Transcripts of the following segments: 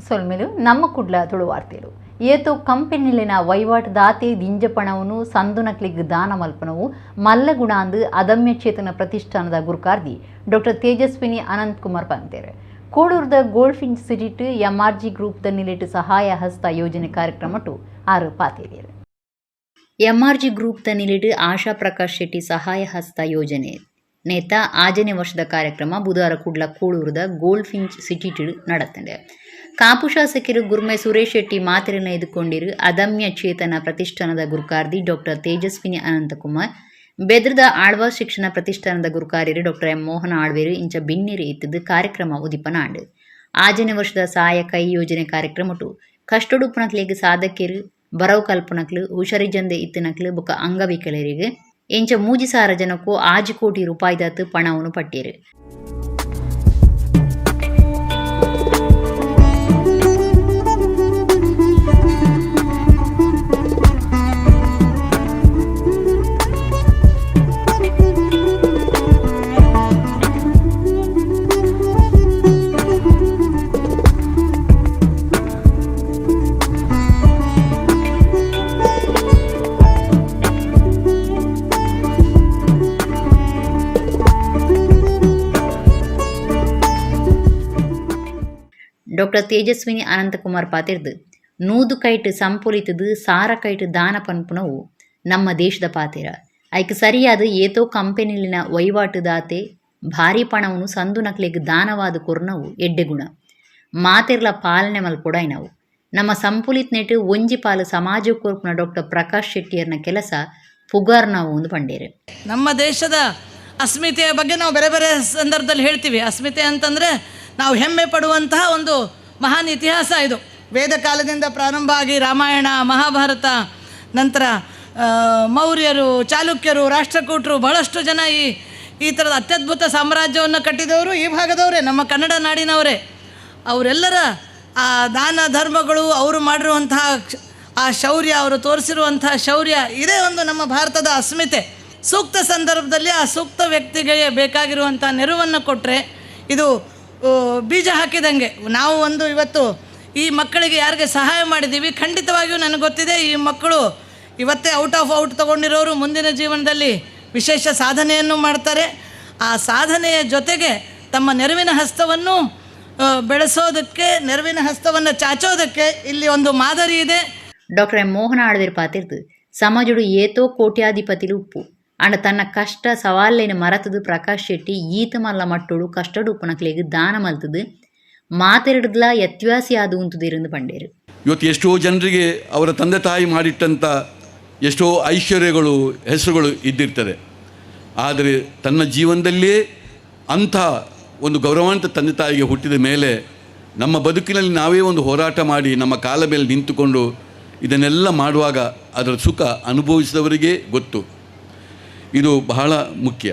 ಸೊಲ್ಮೆಲು. ನಮ್ಮ ಕುಡ್ಲ ತುಳುವಾರ್ತೆಲು. ಏತೋ ಕಂಪೆನಿಲೆನ ವಹಿವಾಟುದಾತೆ ದಿಂಜ ಪಣವುನು ಸಂದುನಕ್ಲೆಗ್ ದಾನ ಮಲ್ಪುನವು ಮಲ್ಲ ಗುಣ ಅಂದ್ ಅದಮ್ಯ ಚೇತನ ಪ್ರತಿಷ್ಠಾನದ ಗುರ್ಕಾರ್ದಿ ಡಾಕ್ಟರ್ ತೇಜಸ್ವಿನಿ ಅನಂತ್ ಕುಮಾರ್ ಪಂತೆರ್. ಕೋಡೂರುದ ಗೋಲ್ಡ್ ಫಿಂಚ್ ಸಿಟಿಟ್ ಎಂಆರ್ಜಿ ಗ್ರೂಪ್ ದ ನಿಲೆಟ್ ಸಹಾಯ ಹಸ್ತ ಯೋಜನೆ ಕಾರ್ಯಕ್ರಮಟು ಆರು ಪಾತೆರಿಯೆರ್. ಎಂಆರ್ಜಿ ಗ್ರೂಪ್ ದ ನಿಲೆಟ್ ಆಶಾ ಪ್ರಕಾಶ್ ಶೆಟ್ಟಿ ಸಹಾಯ ಹಸ್ತ ಯೋಜನೆ ನೇತ ಆಜನೇ ವರ್ಷದ ಕಾರ್ಯಕ್ರಮ ಬುಧವಾರ ಕುಡ್ಲ ಕೋಳೂರುದ ಗೋಲ್ಡ್ ಫಿಂಚ್ ಸಿಟಿಟ್ ನಡತ್ಂಡ್. ಕಾಪು ಶಾಸಕೆರ್ ಗುರ್ಮೆ ಸುರೇಶ್ ಶೆಟ್ಟಿ ಮಾತೆರೆನ್ ಎದುಕೊಂಡಿರು. ಅದಮ್ಯ ಚೇತನ ಪ್ರತಿಷ್ಠಾನದ ಗುರುಕಾರ್ದಿ ಡಾಕ್ಟರ್ ತೇಜಸ್ವಿನಿ ಅನಂತಕುಮಾರ್, ಬೆದ್ರದ ಆಳ್ವಾಸ್ ಶಿಕ್ಷಣ ಪ್ರತಿಷ್ಠಾನದ ಗುರುಕಾರ್ಯರು ಡಾಕ್ಟರ್ ಎಂ ಮೋಹನ ಆಳ್ವೇರು ಇಂಚ ಬಿನ್ನೆರ್ ಇತ್ತುದು ಕಾರ್ಯಕ್ರಮ ಉದಿಪನ ಆಂಡ್. ಆಜನೇ ವರ್ಷದ ಸಹಾಯ ಕೈ ಯೋಜನೆ ಕಾರ್ಯಕ್ರಮಟು ಕಷ್ಟೊಡುಪ್ಪುನಕ್ಲೆಗ್, ಸಾಧಕೆರ್, ಬರವು ಕಲ್ಪುನಕ್ಲು, ಹುಷಾರಿಜ್ಜಂದೆ ಇತ್ತಿನಕ್ಲು ಬೊಕ ಅಂಗವಿಕಲರಿಗೆ ಇಂಚ 3000 ಜನಕ್ಕೂ 6 ಕೋಟಿ ರೂಪಾಯಿದಾತ್ ಪಣವುನು ಪಟ್ಟಿಯೆರ್. ಡಾಕ್ಟರ್ ತೇಜಸ್ವಿನಿ ಅನಂತಕುಮಾರ್ ಪಾತೆರ್ದ್, 100 ಕೈಟ್ ಸಂಪೊಲಿತುದು 1000 ಕೈಟ್ ದಾನ ಪನ್ಪುನವು ನಮ್ಮ ದೇಶದ ಪಾತೆರ. ಐಕ್ ಸರಿಯಾದ್ ಏತೋ ಕಂಪೆನಿಲಿನ ವಹಿವಾಟುದಾತೆ ಭಾರಿ ಪಣವುನು ಸಂದುನಕ್ಲೆಗ್ ದಾನವಾದ್ ಕೊರ್ನವು ಎಡ್ಡೆ ಗುಣ. ಮಾತೆರ್ಲ ಪಾಲನೆ ಮಲ್ಪೊಡಾಯಿನವು. ನಮ್ಮ ಸಂಪೊಲಿತ್ನೆಟ್ ಒಂಜಿ ಪಾಲು ಸಮಾಜಗ್ ಕೊರ್ಪುನ ಡಾಕ್ಟರ್ ಪ್ರಕಾಶ್ ಶೆಟ್ಟಿಯರ್ನ ಕೆಲಸ ಪುಗಾರ್ನವು ಪಂದ್ ಪಂಡೆರ್. ನಮ್ಮ ದೇಶದ ಅಸ್ಮಿತೆಯ ಬಗ್ಗೆ ನಾವು ಬೇರೆ ಬೇರೆ ಸಂದರ್ಭದಲ್ಲಿ ಹೇಳ್ತೀವಿ. ಅಸ್ಮಿತೆ ಅಂತಂದರೆ ನಾವು ಹೆಮ್ಮೆ ಪಡುವಂತಹ ಒಂದು ಮಹಾನ್ ಇತಿಹಾಸ ಇದು. ವೇದ ಕಾಲದಿಂದ ಪ್ರಾರಂಭ ಆಗಿ ರಾಮಾಯಣ, ಮಹಾಭಾರತ, ನಂತರ ಮೌರ್ಯರು, ಚಾಲುಕ್ಯರು, ರಾಷ್ಟ್ರಕೂಟರು, ಬಹಳಷ್ಟು ಜನ ಈ ಈ ಥರದ ಅತ್ಯದ್ಭುತ ಸಾಮ್ರಾಜ್ಯವನ್ನು ಕಟ್ಟಿದವರು ಈ ಭಾಗದವರೇ, ನಮ್ಮ ಕನ್ನಡ ನಾಡಿನವರೇ. ಅವರೆಲ್ಲರ ಆ ದಾನ ಧರ್ಮಗಳು, ಅವರು ಮಾಡಿರುವಂತಹ ಆ ಶೌರ್ಯ, ಅವರು ತೋರಿಸಿರುವಂತಹ ಶೌರ್ಯ, ಇದೇ ಒಂದು ನಮ್ಮ ಭಾರತದ ಅಸ್ಮಿತೆ. ಸೂಕ್ತ ಸಂದರ್ಭದಲ್ಲಿ ಆ ಸೂಕ್ತ ವ್ಯಕ್ತಿಗೆ ಬೇಕಾಗಿರುವಂಥ ನೆರವನ್ನು ಕೊಟ್ಟರೆ ಇದು ಬೀಜ ಹಾಕಿದಂಗೆ. ನಾವು ಒಂದು ಇವತ್ತು ಈ ಮಕ್ಕಳಿಗೆ ಯಾರಿಗೆ ಸಹಾಯ ಮಾಡಿದ್ದೀವಿ, ಖಂಡಿತವಾಗಿಯೂ ನನಗೆ ಗೊತ್ತಿದೆ, ಈ ಮಕ್ಕಳು ಇವತ್ತೇ ಔಟ್ ಆಫ್ ಔಟ್ ತೊಗೊಂಡಿರೋರು ಮುಂದಿನ ಜೀವನದಲ್ಲಿ ವಿಶೇಷ ಸಾಧನೆಯನ್ನು ಮಾಡ್ತಾರೆ. ಆ ಸಾಧನೆಯ ಜೊತೆಗೆ ತಮ್ಮ ನೆರವಿನ ಹಸ್ತವನ್ನು ಬೆಳೆಸೋದಕ್ಕೆ, ನೆರವಿನ ಹಸ್ತವನ್ನು ಚಾಚೋದಕ್ಕೆ ಇಲ್ಲಿ ಒಂದು ಮಾದರಿ ಇದೆ. ಡಾಕ್ಟರ್ ಎಂ ಮೋಹನ ಆಳ್ವೆರ್ ಪಾತೆರ್ದ್, ಸಮಾಜಡು ಏತೋ ಕೋಟ್ಯಾಧಿಪತಿಲು ಉಪ್ಪು. ಆಂಡ ತನ್ನ ಕಷ್ಟ ಸವಾಲ್ಲೆನ್ ಮರತುದು ಪ್ರಕಾಶ್ ಶೆಟ್ಟಿ ಈತ್ ಮಲ್ಲ ಮಟ್ಟೊಡು ಕಷ್ಟಡ್ ಉಪ್ಪುನಕ್ಲೆಗ್ ದಾನ ಮಲ್ತುದು ಮಾತೆರೆಡ್ದ್ಲಾ ಯತ್ವಾಸಿಯಾದ್ ಉಂತುದೆರ್ ಪಂಡೆರ್. ಇವತ್ತು ಎಷ್ಟೋ ಜನರಿಗೆ ಅವರ ತಂದೆ ತಾಯಿ ಮಾಡಿಟ್ಟಂಥ ಎಷ್ಟೋ ಐಶ್ವರ್ಯಗಳು, ಹೆಸರುಗಳು ಇದ್ದಿರ್ತದೆ. ಆದರೆ ತನ್ನ ಜೀವನದಲ್ಲಿಯೇ ಅಂಥ ಒಂದು ಗೌರವಾನ್ವಿತ ತಂದೆ ತಾಯಿಗೆ ಹುಟ್ಟಿದ ಮೇಲೆ ನಮ್ಮ ಬದುಕಿನಲ್ಲಿ ನಾವೇ ಒಂದು ಹೋರಾಟ ಮಾಡಿ ನಮ್ಮ ಕಾಲ ಮೇಲೆ ನಿಂತುಕೊಂಡು ಇದನ್ನೆಲ್ಲ ಮಾಡುವಾಗ ಅದರ ಸುಖ ಅನುಭವಿಸಿದವರಿಗೆ ಗೊತ್ತು. ಇದು ಬಹಳ ಮುಖ್ಯ.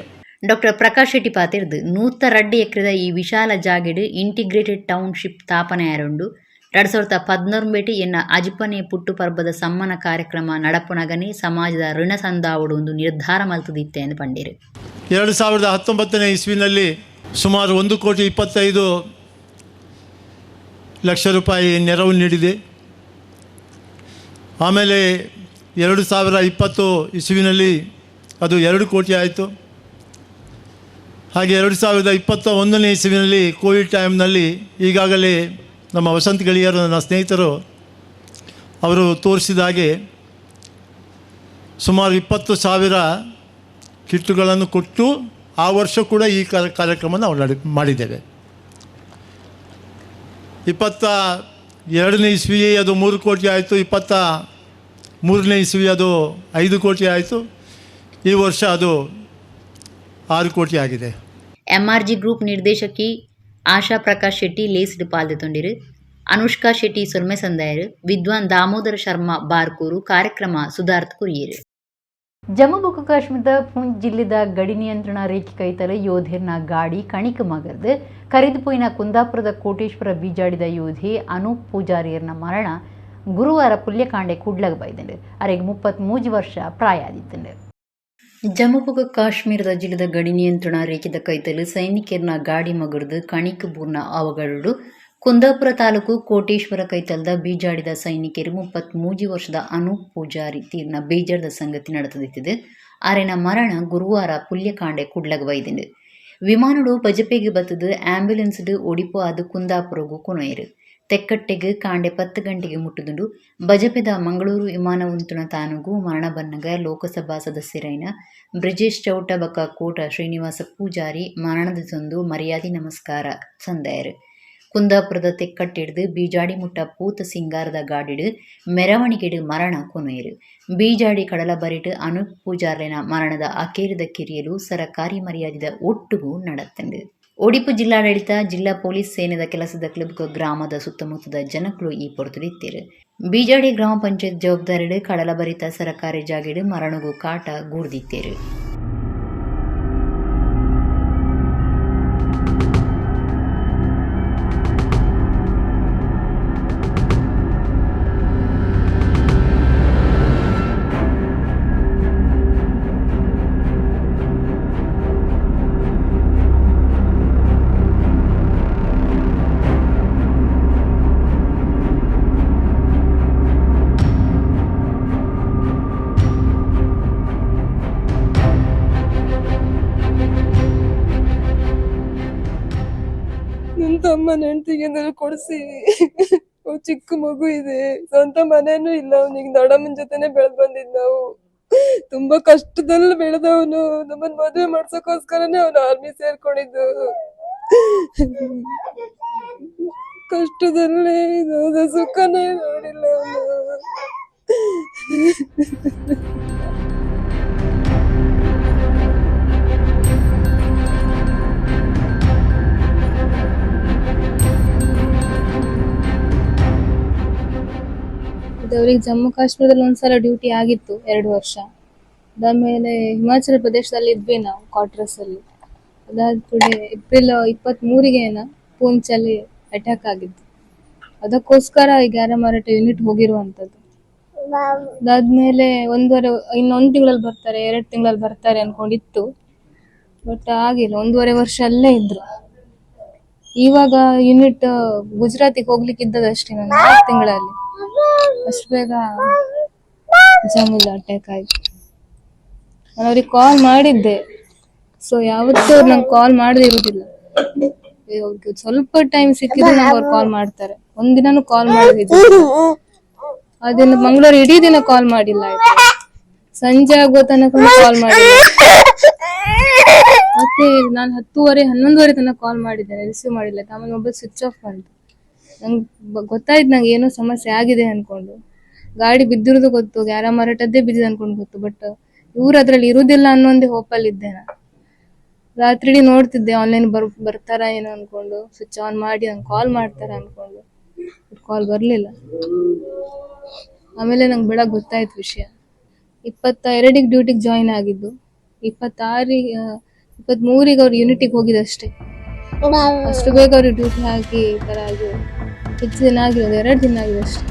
ಡಾಕ್ಟರ್ ಪ್ರಕಾಶ್ ಶೆಟ್ಟಿ ಪಾತೆರ್ದ್, 102 ಎಕರೆದ ಈ ವಿಶಾಲ ಜಾಗೆಡ್ ಇಂಟಿಗ್ರೇಟೆಡ್ ಟೌನ್ಶಿಪ್ ತಾಪನೆ ಆಯೆರುಂಡು. 2019 ಎನ್ನ ಅಜಿಪನೇ ಪುಟ್ಟು ಪರ್ಬದ ಸಮ್ಮಾನ ಕಾರ್ಯಕ್ರಮ ನಡಪುನಗನೇ ಸಮಾಜದ ಋಣ ಸಂದಾವೊಡು ಉಂದು ನಿರ್ಧಾರ ಮಲ್ತುದಿತ್ತೆ ಪಂದ್ ಪಂಡೆರ್. 2019ನೇ ಇಸ್ವಿನಲ್ಲಿ ಸುಮಾರು 1 ಕೋಟಿ 25 ಲಕ್ಷ ರೂಪಾಯಿ ನೆರವು ನೀಡಿದೆ. ಆಮೇಲೆ 2020 ಇಸುವಿನಲ್ಲಿ ಅದು 2 ಕೋಟಿ ಆಯಿತು. ಹಾಗೆ 2021ನೇ ಇಸುವಿನಲ್ಲಿ ಕೋವಿಡ್ ಟೈಮ್ನಲ್ಲಿ ಈಗಾಗಲೇ ನಮ್ಮ ವಸಂತ ಗೆಳೆಯರು, ನನ್ನ ಸ್ನೇಹಿತರು ಅವರು ತೋರಿಸಿದ ಹಾಗೆ ಸುಮಾರು 20,000 ಕಿಟ್ಟುಗಳನ್ನು ಕೊಟ್ಟು ಆ ವರ್ಷ ಕೂಡ ಈ ಕಾರ್ಯಕ್ರಮ ನಾವು ಮಾಡಿದ್ದೇವೆ. 22ನೇ ಇಸ್ವಿ ಅದು 3 ಕೋಟಿ ಆಯಿತು. 23ನೇ ಇಸ್ವಿ ಅದು 5 ಕೋಟಿ ಆಯಿತು. ಈ ವರ್ಷ ಅದು 6 ಕೋಟಿ ಆಗಿದೆ. ಎಂಆರ್ಜಿ ಗ್ರೂಪ್ ನಿರ್ದೇಶಕಿ ಆಶಾ ಪ್ರಕಾಶ್ ಶೆಟ್ಟಿ ಲೇಸ್ಡ್ ಪಾಲ್ದೆತೊಂಡಿರು. ಅನುಷ್ಕಾ ಶೆಟ್ಟಿ ಸೊಲ್ಮೆ ಸಂದಾಯರು. ವಿದ್ವಾನ್ ದಾಮೋದರ ಶರ್ಮಾ ಬಾರ್ಕೂರು ಕಾರ್ಯಕ್ರಮ ಸುದಾರ್ತ್ ಕುರಿಯರು. ಜಮ್ಮು ಬೊಕ್ಕ ಕಾಶ್ಮೀರದ ಪೂಂಚ್ ಜಿಲ್ಲೆದ ಗಡಿ ನಿಯಂತ್ರಣ ರೇಖೆ ಕೈತಲ ಯೋಧೆರ್ನ ಗಾಡಿ ಕಣಿಕ್ ಮಗರ್ದ್ ಕರಿದು ಪೋಯಿನ ಕುಂದಾಪುರದ ಕೋಟೇಶ್ವರ ಬೀಜಾಡಿದ ಯೋಧೆ ಅನೂಪ್ ಪೂಜಾರಿಯರ್ನ ಮರಣ ಗುರುವಾರ ಪುಲ್ಯಕಾಂಡೆ ಕುಡ್ಲಗ್ ಬೈದಂಡು. ಅರೆಗ್ 33 ವರ್ಷ ಪ್ರಾಯ ಆದಿತ್ತಂಡು. ಜಮ್ಮು ಬೊಕ್ಕ ಕಾಶ್ಮೀರದ ಜಿಲ್ಲೆದ ಗಡಿ ನಿಯಂತ್ರಣ ರೇಖೆದ ಕೈತಲು ಸೈನಿಕರ್ನ ಗಾಡಿ ಮಗರ್ದು ಕಣಿಕ್ ಬೂರ್ನ ಅವಘಡಡು Kundapura taluk Koteshwara ಕೈತಲ್ದ ಬೀಜಾಡಿದ ಸೈನಿಕರು 33 ವರ್ಷದ ಅನೂಪ್ ಪೂಜಾರಿ ತೀರ್ನ ಬೇಜಾರದ ಸಂಗತಿ ನಡೆದಿತ್ತಿದೆ. ಆರೆನ ಮರಣ ಗುರುವಾರ ಪುಲ್ಯಕಾಂಡೆ ಕುಡ್ಲಗ ಬೈದಿಂಡು. ವಿಮಾನಡು ಬಜಪೆಗೆ ಬತ್ತದು ಆಂಬ್ಯುಲೆನ್ಸ್ ಒಡಿಪು ಆದ್ ಕುಂದಾಪುರಗು ಕೊನೊಯೆರು. ತೆಕ್ಕಟ್ಟೆಗ್ ಕಾಂಡೆ 10 ಗಂಟೆಗೆ ಮುಟ್ಟುದುಂಡು. ಬಜಪೆದ ಮಂಗಳೂರು ವಿಮಾನ ಉಂತುನ ತಾನುಗು ಮರಣ ಬನ್ನಗ ಲೋಕಸಭಾ ಸದಸ್ಯರೈನ ಬ್ರಿಜೇಶ್ ಚೌಟ ಬೊಕ್ಕ ಕೋಟ ಶ್ರೀನಿವಾಸ ಪೂಜಾರಿ ಮರಣದ ತಂದು ಮರ್ಯಾದೆ ನಮಸ್ಕಾರ ಸಂದಾಯರು. ಕುಂದಾಪುರದ ತೆಕ್ಕಟ್ಟೆಡ್ದು ಬೀಜಾಡಿ ಮುಟ್ಟ ಪೂತ ಸಿಂಗಾರದ ಗಾಡಿಡು ಮೆರವಣಿಗೆಡು ಮರಣ ಕೊನೊಯೆರು. ಬೀಜಾಡಿ ಕಡಲ ಬರಿಟ್ ಅನೂಪ್ ಪೂಜಾರ್ಲೆನ ಮರಣದ ಅಕೇರಿದ ಕಿರಿಯಲು ಸರಕಾರಿ ಮರ್ಯಾದಿದ ಒಟ್ಟುಗು ನಡತ್ಂಡ್. ಒಡಿಪು ಜಿಲ್ಲಾಡಳಿತ, ಜಿಲ್ಲಾ ಪೊಲೀಸ್ ಸೇನೆದ ಕೆಲಸದ ಕ್ಲಬ್ ಗ್ರಾಮದ ಸುತ್ತಮುತ್ತದ ಜನಕುಲು ಈ ಪೊರ್ತುಡಿತ್ತೆರು. ಬೀಜಾಡಿ ಗ್ರಾಮ ಪಂಚಾಯತ್ ಜವಾಬ್ದಾರಿಡು ಕಡಲ ಬರಿತ ಸರಕಾರಿ ಜಾಗೆಡು ಮರಣಗು ಕಾಟ ಗೂರ್ದಿತ್ತೇರು. ನನ್ನ ತಮ್ಮನ ಹೆಂಡ್ತಿಗೆ ಏನಾದ್ರು ಕೊಡಿಸಿ. ಚಿಕ್ಕ ಮಗು ಇದೆ, ಸ್ವಂತ ಮನೇನೂ ಇಲ್ಲ ಅವನಿಗೆ. ದೊಡ್ಡಮ್ಮನ ಜೊತೆನೆ ಬೆಳೆದ್ ಬಂದಿದ್ ನಾವು. ತುಂಬಾ ಕಷ್ಟದಲ್ಲಿ ಬೆಳೆದವನು. ನಮ್ಮನ್ ಮದುವೆ ಮಾಡ್ಸೋಕೋಸ್ಕರನೇ ಅವನು ಆರ್ಮಿ ಸೇರ್ಕೊಂಡಿದ್ದು. ಕಷ್ಟದಲ್ಲೇ ಇದಾದ, ಸುಖನೇ ನೋಡಿಲ್ಲ ಅವನು. ಇದು ಅವ್ರಿಗೆ ಜಮ್ಮು ಕಾಶ್ಮೀರದಲ್ಲಿ ಒಂದ್ಸಲ ಡ್ಯೂಟಿ ಆಗಿತ್ತು 2 ವರ್ಷ. ಅದಾದ್ಮೇಲೆ ಹಿಮಾಚಲ ಪ್ರದೇಶದಲ್ಲಿ ಇದ್ವಿ ನಾವು ಕ್ವಾರ್ಟರ್ಸ್ ಅಲ್ಲಿ. ಅದಾದ ಕೂಡಲೇ ಏಪ್ರಿಲ್ 23ಗೆ ಪೂಂಚಲ್ಲಿ ಅಟ್ಯಾಕ್ ಆಗಿತ್ತು. ಅದಕ್ಕೋಸ್ಕರ ಈ ಗ್ಯಾರಮಾರಟ ಯೂನಿಟ್ ಹೋಗಿರುವಂತದ್ದು. ಅದಾದ್ಮೇಲೆ ಇನ್ನೊಂದು ತಿಂಗಳಲ್ಲಿ ಬರ್ತಾರೆ, 2 ತಿಂಗಳಲ್ಲಿ ಬರ್ತಾರೆ ಅನ್ಕೊಂಡಿತ್ತು. ಬಟ್ ಆಗಿಲ್ಲ. 1.5 ವರ್ಷ ಅಲ್ಲೇ ಇದ್ರು. ಇವಾಗ ಯೂನಿಟ್ ಗುಜರಾತಿಗೆ ಹೋಗ್ಲಿಕ್ಕೆ ಇದ್ದದಷ್ಟೇ ನಾನು 4 ತಿಂಗಳಲ್ಲಿ. ಅಷ್ಟು ಬೇಗ ಜಮ್ಮುಲ್ ಅಟ್ಯಾಕ್ ಆಯ್ತು. ನಾನು ಅವ್ರಿಗೆ ಕಾಲ್ ಮಾಡಿದ್ದೆ. ಸೊ ಯಾವತ್ತೂ ಅವ್ರು ನಂಗೆ ಕಾಲ್ ಮಾಡದೇ ಇರುದಿಲ್ಲ. ಅವ್ರಿಗೆ ಸ್ವಲ್ಪ ಟೈಮ್ ಸಿಕ್ಕಿದ್ರೆ ನಂಗೆ ಅವ್ರು ಕಾಲ್ ಮಾಡ್ತಾರೆ. ಒಂದಿನಾನು ಕಾಲ್ ಮಾಡಿದ್ರು. ಅದಿನ ಮಂಗಳವಾರ ಇಡೀ ದಿನ ಕಾಲ್ ಮಾಡಿಲ್ಲ ಆಯ್ತು. ಸಂಜೆ ಆಗೋ ತನಕ ಕಾಲ್ ಮಾಡಿಲ್ಲ. ಮತ್ತೆ ನಾನು 10:30 11:30 ತನಕ ಕಾಲ್ ಮಾಡಿದ್ದೇನೆ, ರಿಸೀವ್ ಮಾಡಿಲ್ಲ. ಆಮೇಲೆ mobile switch off ಬಂತು. ನಂಗೆ ಗೊತ್ತಾಯ್ತು ನಂಗೆ ಏನೋ ಸಮಸ್ಯೆ ಆಗಿದೆ ಅನ್ಕೊಂಡು. ಗಾಡಿ ಬಿದ್ದಿರೋದು ಗೊತ್ತು, ಗ್ಯಾರಮಾರಟದ್ದೇ ಬಿದ್ದಿದೆ ಅನ್ಕೊಂಡು ಗೊತ್ತು. ಬಟ್ ಇವ್ರು ಅದ್ರಲ್ಲಿ ಇರುದಿಲ್ಲ ಅನ್ನೋ ಒಂದೇ ಹೋಪಲ್ಲಿ ಇದ್ದೆ ನಾನು. ರಾತ್ರಿ ನೋಡ್ತಿದ್ದೆ ಆನ್ಲೈನ್ ಬರ್ತಾರ ಏನೋ ಅನ್ಕೊಂಡು, ಸ್ವಿಚ್ ಆನ್ ಮಾಡಿ ನಂಗೆ ಕಾಲ್ ಮಾಡ್ತಾರ ಅನ್ಕೊಂಡು. ಬಟ್ ಕಾಲ್ ಬರ್ಲಿಲ್ಲ. ಆಮೇಲೆ ನಂಗೆ ಬೆಳಗ್ಗೆ ಗೊತ್ತಾಯ್ತು ವಿಷಯ. 22ಗೆ ಡ್ಯೂಟಿಗೆ ಜಾಯಿನ್ ಆಗಿದ್ದು, 23ಗೆ ಅವ್ರು ಯೂನಿಟಿಗೆ ಹೋಗಿದ್ದಷ್ಟೇ. ಅಷ್ಟು ಬೇಗ ಅವ್ರಿಗೆ ಡ್ಯೂಟಿ ಹಾಕಿ ಈ ಥರ ಆಗಿ ಹೆಚ್ಚು ದಿನ ಆಗಿಲ್ಲ, ಒಂದು 2 ದಿನ ಆಗಿದೆ ಅಷ್ಟೇ.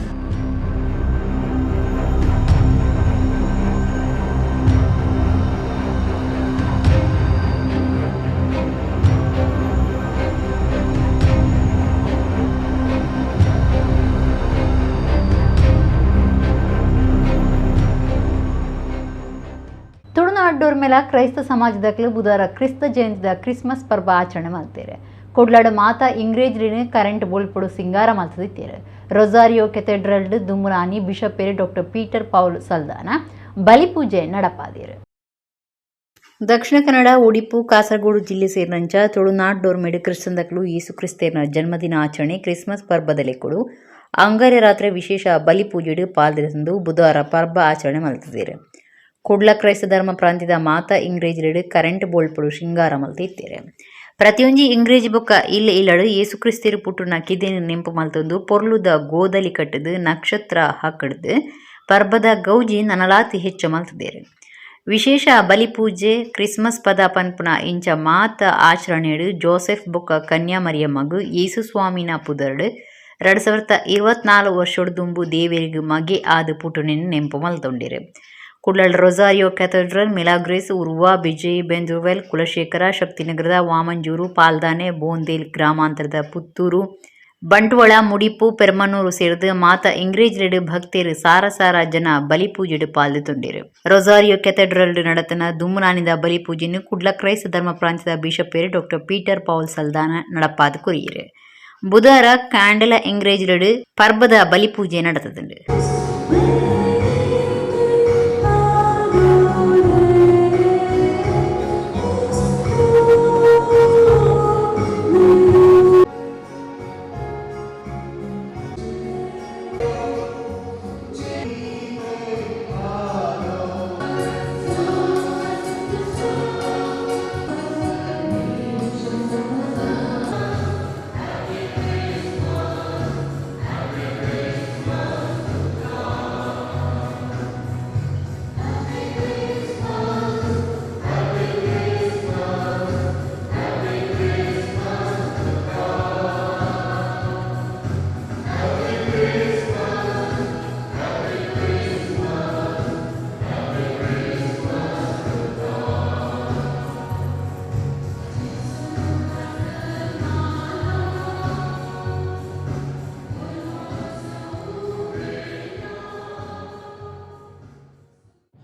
ತುಳುನಾಡೋರ್ ಮೇಲೆ ಕ್ರೈಸ್ತ ಸಮಾಜದ ಬುಧವಾರ ಕ್ರಿಸ್ತ ಜಯಂತಿದ ಕ್ರಿಸ್ಮಸ್ ಪರ್ವ ಆಚರಣೆ ಮಾಡ್ತಾರೆ. ಕೊಡ್ಲಾಡ ಮಾತಾ ಇಂಗ್ರೇಜ್ರಿನ ಕರೆಂಟ್ ಬೋಲ್ಪಡು ಸಿಂಗಾರ ಮಾಡ್ತಿದ್ದಾರೆ. ರೊಸಾರಿಯೋ ಕೆಥೆಡ್ರಲ್ ದುಮ್ಮುರಾನಿ ಬಿಷಪೇರೆ doctor Peter Paul Saldanha ಬಲಿಪೂಜೆ ನಡಪಾದಿರು. ದಕ್ಷಿಣ ಕನ್ನಡ, ಒಡಿಪು, ಕಾಸರಗೋಡು ಜಿಲ್ಲೆ ಸೇರಿನಂಚ ತುಳುನಾಡೋರ್ಮೇಡು ಕ್ರಿಸ್ತಂದಕ್ಲು ಯೇಸು ಕ್ರಿಸ್ತೇರ್ನ ಜನ್ಮದಿನ ಆಚರಣೆ ಕ್ರಿಸ್ಮಸ್ ಪರ್ಬದಲ್ಲಿ ಕೊಡು ಅಂಗಾರೆ ರಾತ್ರಿ ವಿಶೇಷ ಬಲಿಪೂಜೆಡು ಪಾಲ್ದಿರಂದು ಬುಧವಾರ ಪರ್ಬ ಆಚರಣೆ ಮಲ್ತಿದ್ದಾರೆ. ಕುಡ್ಲ ಕ್ರೈಸ್ತ ಧರ್ಮ ಪ್ರಾಂತ್ಯದ ಮಾತಾ ಇಂಗ್ರೇಜ್ ಕರೆಂಟ್ ಬೋಲ್ಪಡು ಶೃಂಗಾರ ಮಲ್ತಿದ್ದಾರೆ. ಪ್ರತಿಯೊಂಜಿ ಇಂಗ್ರೇಜ್ ಬೊಕ್ಕ ಇಲ್ಲ ಇಲ್ಲಡು ಯೇಸು ಕ್ರಿಸ್ತರು ಪುಟ್ಟುನ ಕಿದೆನ್ ನೆಂಪು ಮಲ್ತೊಂದು ಪೊರ್ಲುದ ಗೋದಲಿ ಕಟ್ಟದು ನಕ್ಷತ್ರ ಹಾಕಡ್ದು ಪರ್ಬದ ಗೌಜಿ ನನಲಾತಿ ಹೆಚ್ಚ ಮಲ್ತದೇರು. ವಿಶೇಷ ಬಲಿಪೂಜೆ ಕ್ರಿಸ್ಮಸ್ ಪದ ಪನ್ಪುನ ಇಂಚ ಮಾತ ಆಚರಣೆಡು ಜೋಸೆಫ್ ಬೊಕ್ಕ ಕನ್ಯಾಮರಿಯ ಮಗು ಯೇಸು ಸ್ವಾಮಿನ ಪುದರ್ಡು 2024 ವರ್ಷೊಡು ದುಂಬು ದೇವೆರಿಗೆ ಮಗೆ ಆದ ಪುಟ್ಟುನೆನ್ ನೆಂಪು ಮಲ್ತೊಂಡಿರು. ಕುಡ್ಲಡ್ ರೊಸಾರಿಯೋ ಕ್ಯಾಥೆಡ್ರಲ್, ಮಿಲಾಗ್ರಿಸ್, ಉರ್ವ, ಬಿಜೈ, ಬೆಂದ್ರುವೆಲ್, ಕುಲಶೇಖರ, ಶಕ್ತಿನಗರದ ವಾಮಂಜೂರು, ಪಾಲ್ದಾನೆ, ಬೋಂದೇಲ್ ಗ್ರಾಮಾಂತರದ ಪುತ್ತೂರು, ಬಂಟ್ವಾಳ, ಮುಡಿಪು, ಪೆರ್ಮನೂರು ಸೇರ್ದು ಮಾತ ಇಂಗ್ರೇಜ್ಲೆಡ್ ಭಕ್ತೆರ್ ಸಾರ ಸಾರ ಜನ ಬಲಿಪೂಜೆಡ್ ಪಾಲ್ದೆತೊಂಡೆರ್. ರೊಸಾರಿಯೋ ಕೆಥೆಡ್ರಲ್ ನಡತನ ದುಮ್ನಾನಿದ ಬಲಿಪೂಜೆನ್ ಕುಡ್ಲ ಕ್ರೈಸ್ತ ಧರ್ಮ ಪ್ರಾಂತ್ಯದ ಬಿಷಪೇರ್ ಡಾಕ್ಟರ್ ಪೀಟರ್ ಪೌಲ್ ಸಲ್ದಾನ ನಡಪಾದ್ ಕೊರಿಯೆರ್. ಬುಧಾರ ಕಾಂಡೆಲ ಇಂಗ್ರೇಜ್ಲೆಡ್ ಪರ್ಬದ ಬಲಿಪೂಜೆ ನಡತದುಂಡು.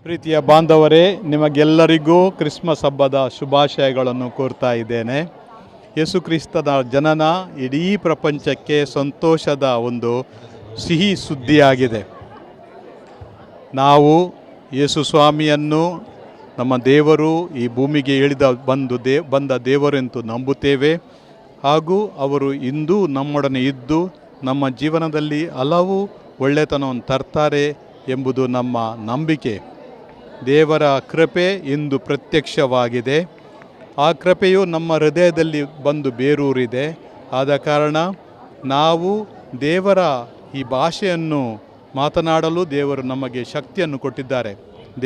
ಪ್ರೀತಿಯ ಬಾಂಧವರೇ, ನಿಮಗೆಲ್ಲರಿಗೂ ಕ್ರಿಸ್ಮಸ್ ಹಬ್ಬದ ಶುಭಾಶಯಗಳನ್ನು ಕೋರ್ತಾ ಇದ್ದೇನೆ. ಯೇಸು ಕ್ರಿಸ್ತನ ಜನನ ಇಡೀ ಪ್ರಪಂಚಕ್ಕೆ ಸಂತೋಷದ ಒಂದು ಸಿಹಿ ಸುದ್ದಿಯಾಗಿದೆ. ನಾವು ಯೇಸು ಸ್ವಾಮಿಯನ್ನು ನಮ್ಮ ದೇವರು, ಈ ಭೂಮಿಗೆ ಇಳಿದ ಬಂದು ಬಂದ ದೇವರೆಂದು ನಂಬುತ್ತೇವೆ. ಹಾಗೂ ಅವರು ಇಂದೂ ನಮ್ಮೊಡನೆ ಇದ್ದು ನಮ್ಮ ಜೀವನದಲ್ಲಿ ಹಲವು ಒಳ್ಳೆತನವನ್ನು ತರ್ತಾರೆ ಎಂಬುದು ನಮ್ಮ ನಂಬಿಕೆ. ದೇವರ ಕೃಪೆ ಇಂದು ಪ್ರತ್ಯಕ್ಷವಾಗಿದೆ. ಆ ಕೃಪೆಯು ನಮ್ಮ ಹೃದಯದಲ್ಲಿ ಬಂದು ಬೇರೂರಿದೆ. ಆದ ಕಾರಣ ನಾವು ದೇವರ ಈ ಭಾಷೆಯನ್ನು ಮಾತನಾಡಲು ದೇವರು ನಮಗೆ ಶಕ್ತಿಯನ್ನು ಕೊಟ್ಟಿದ್ದಾರೆ.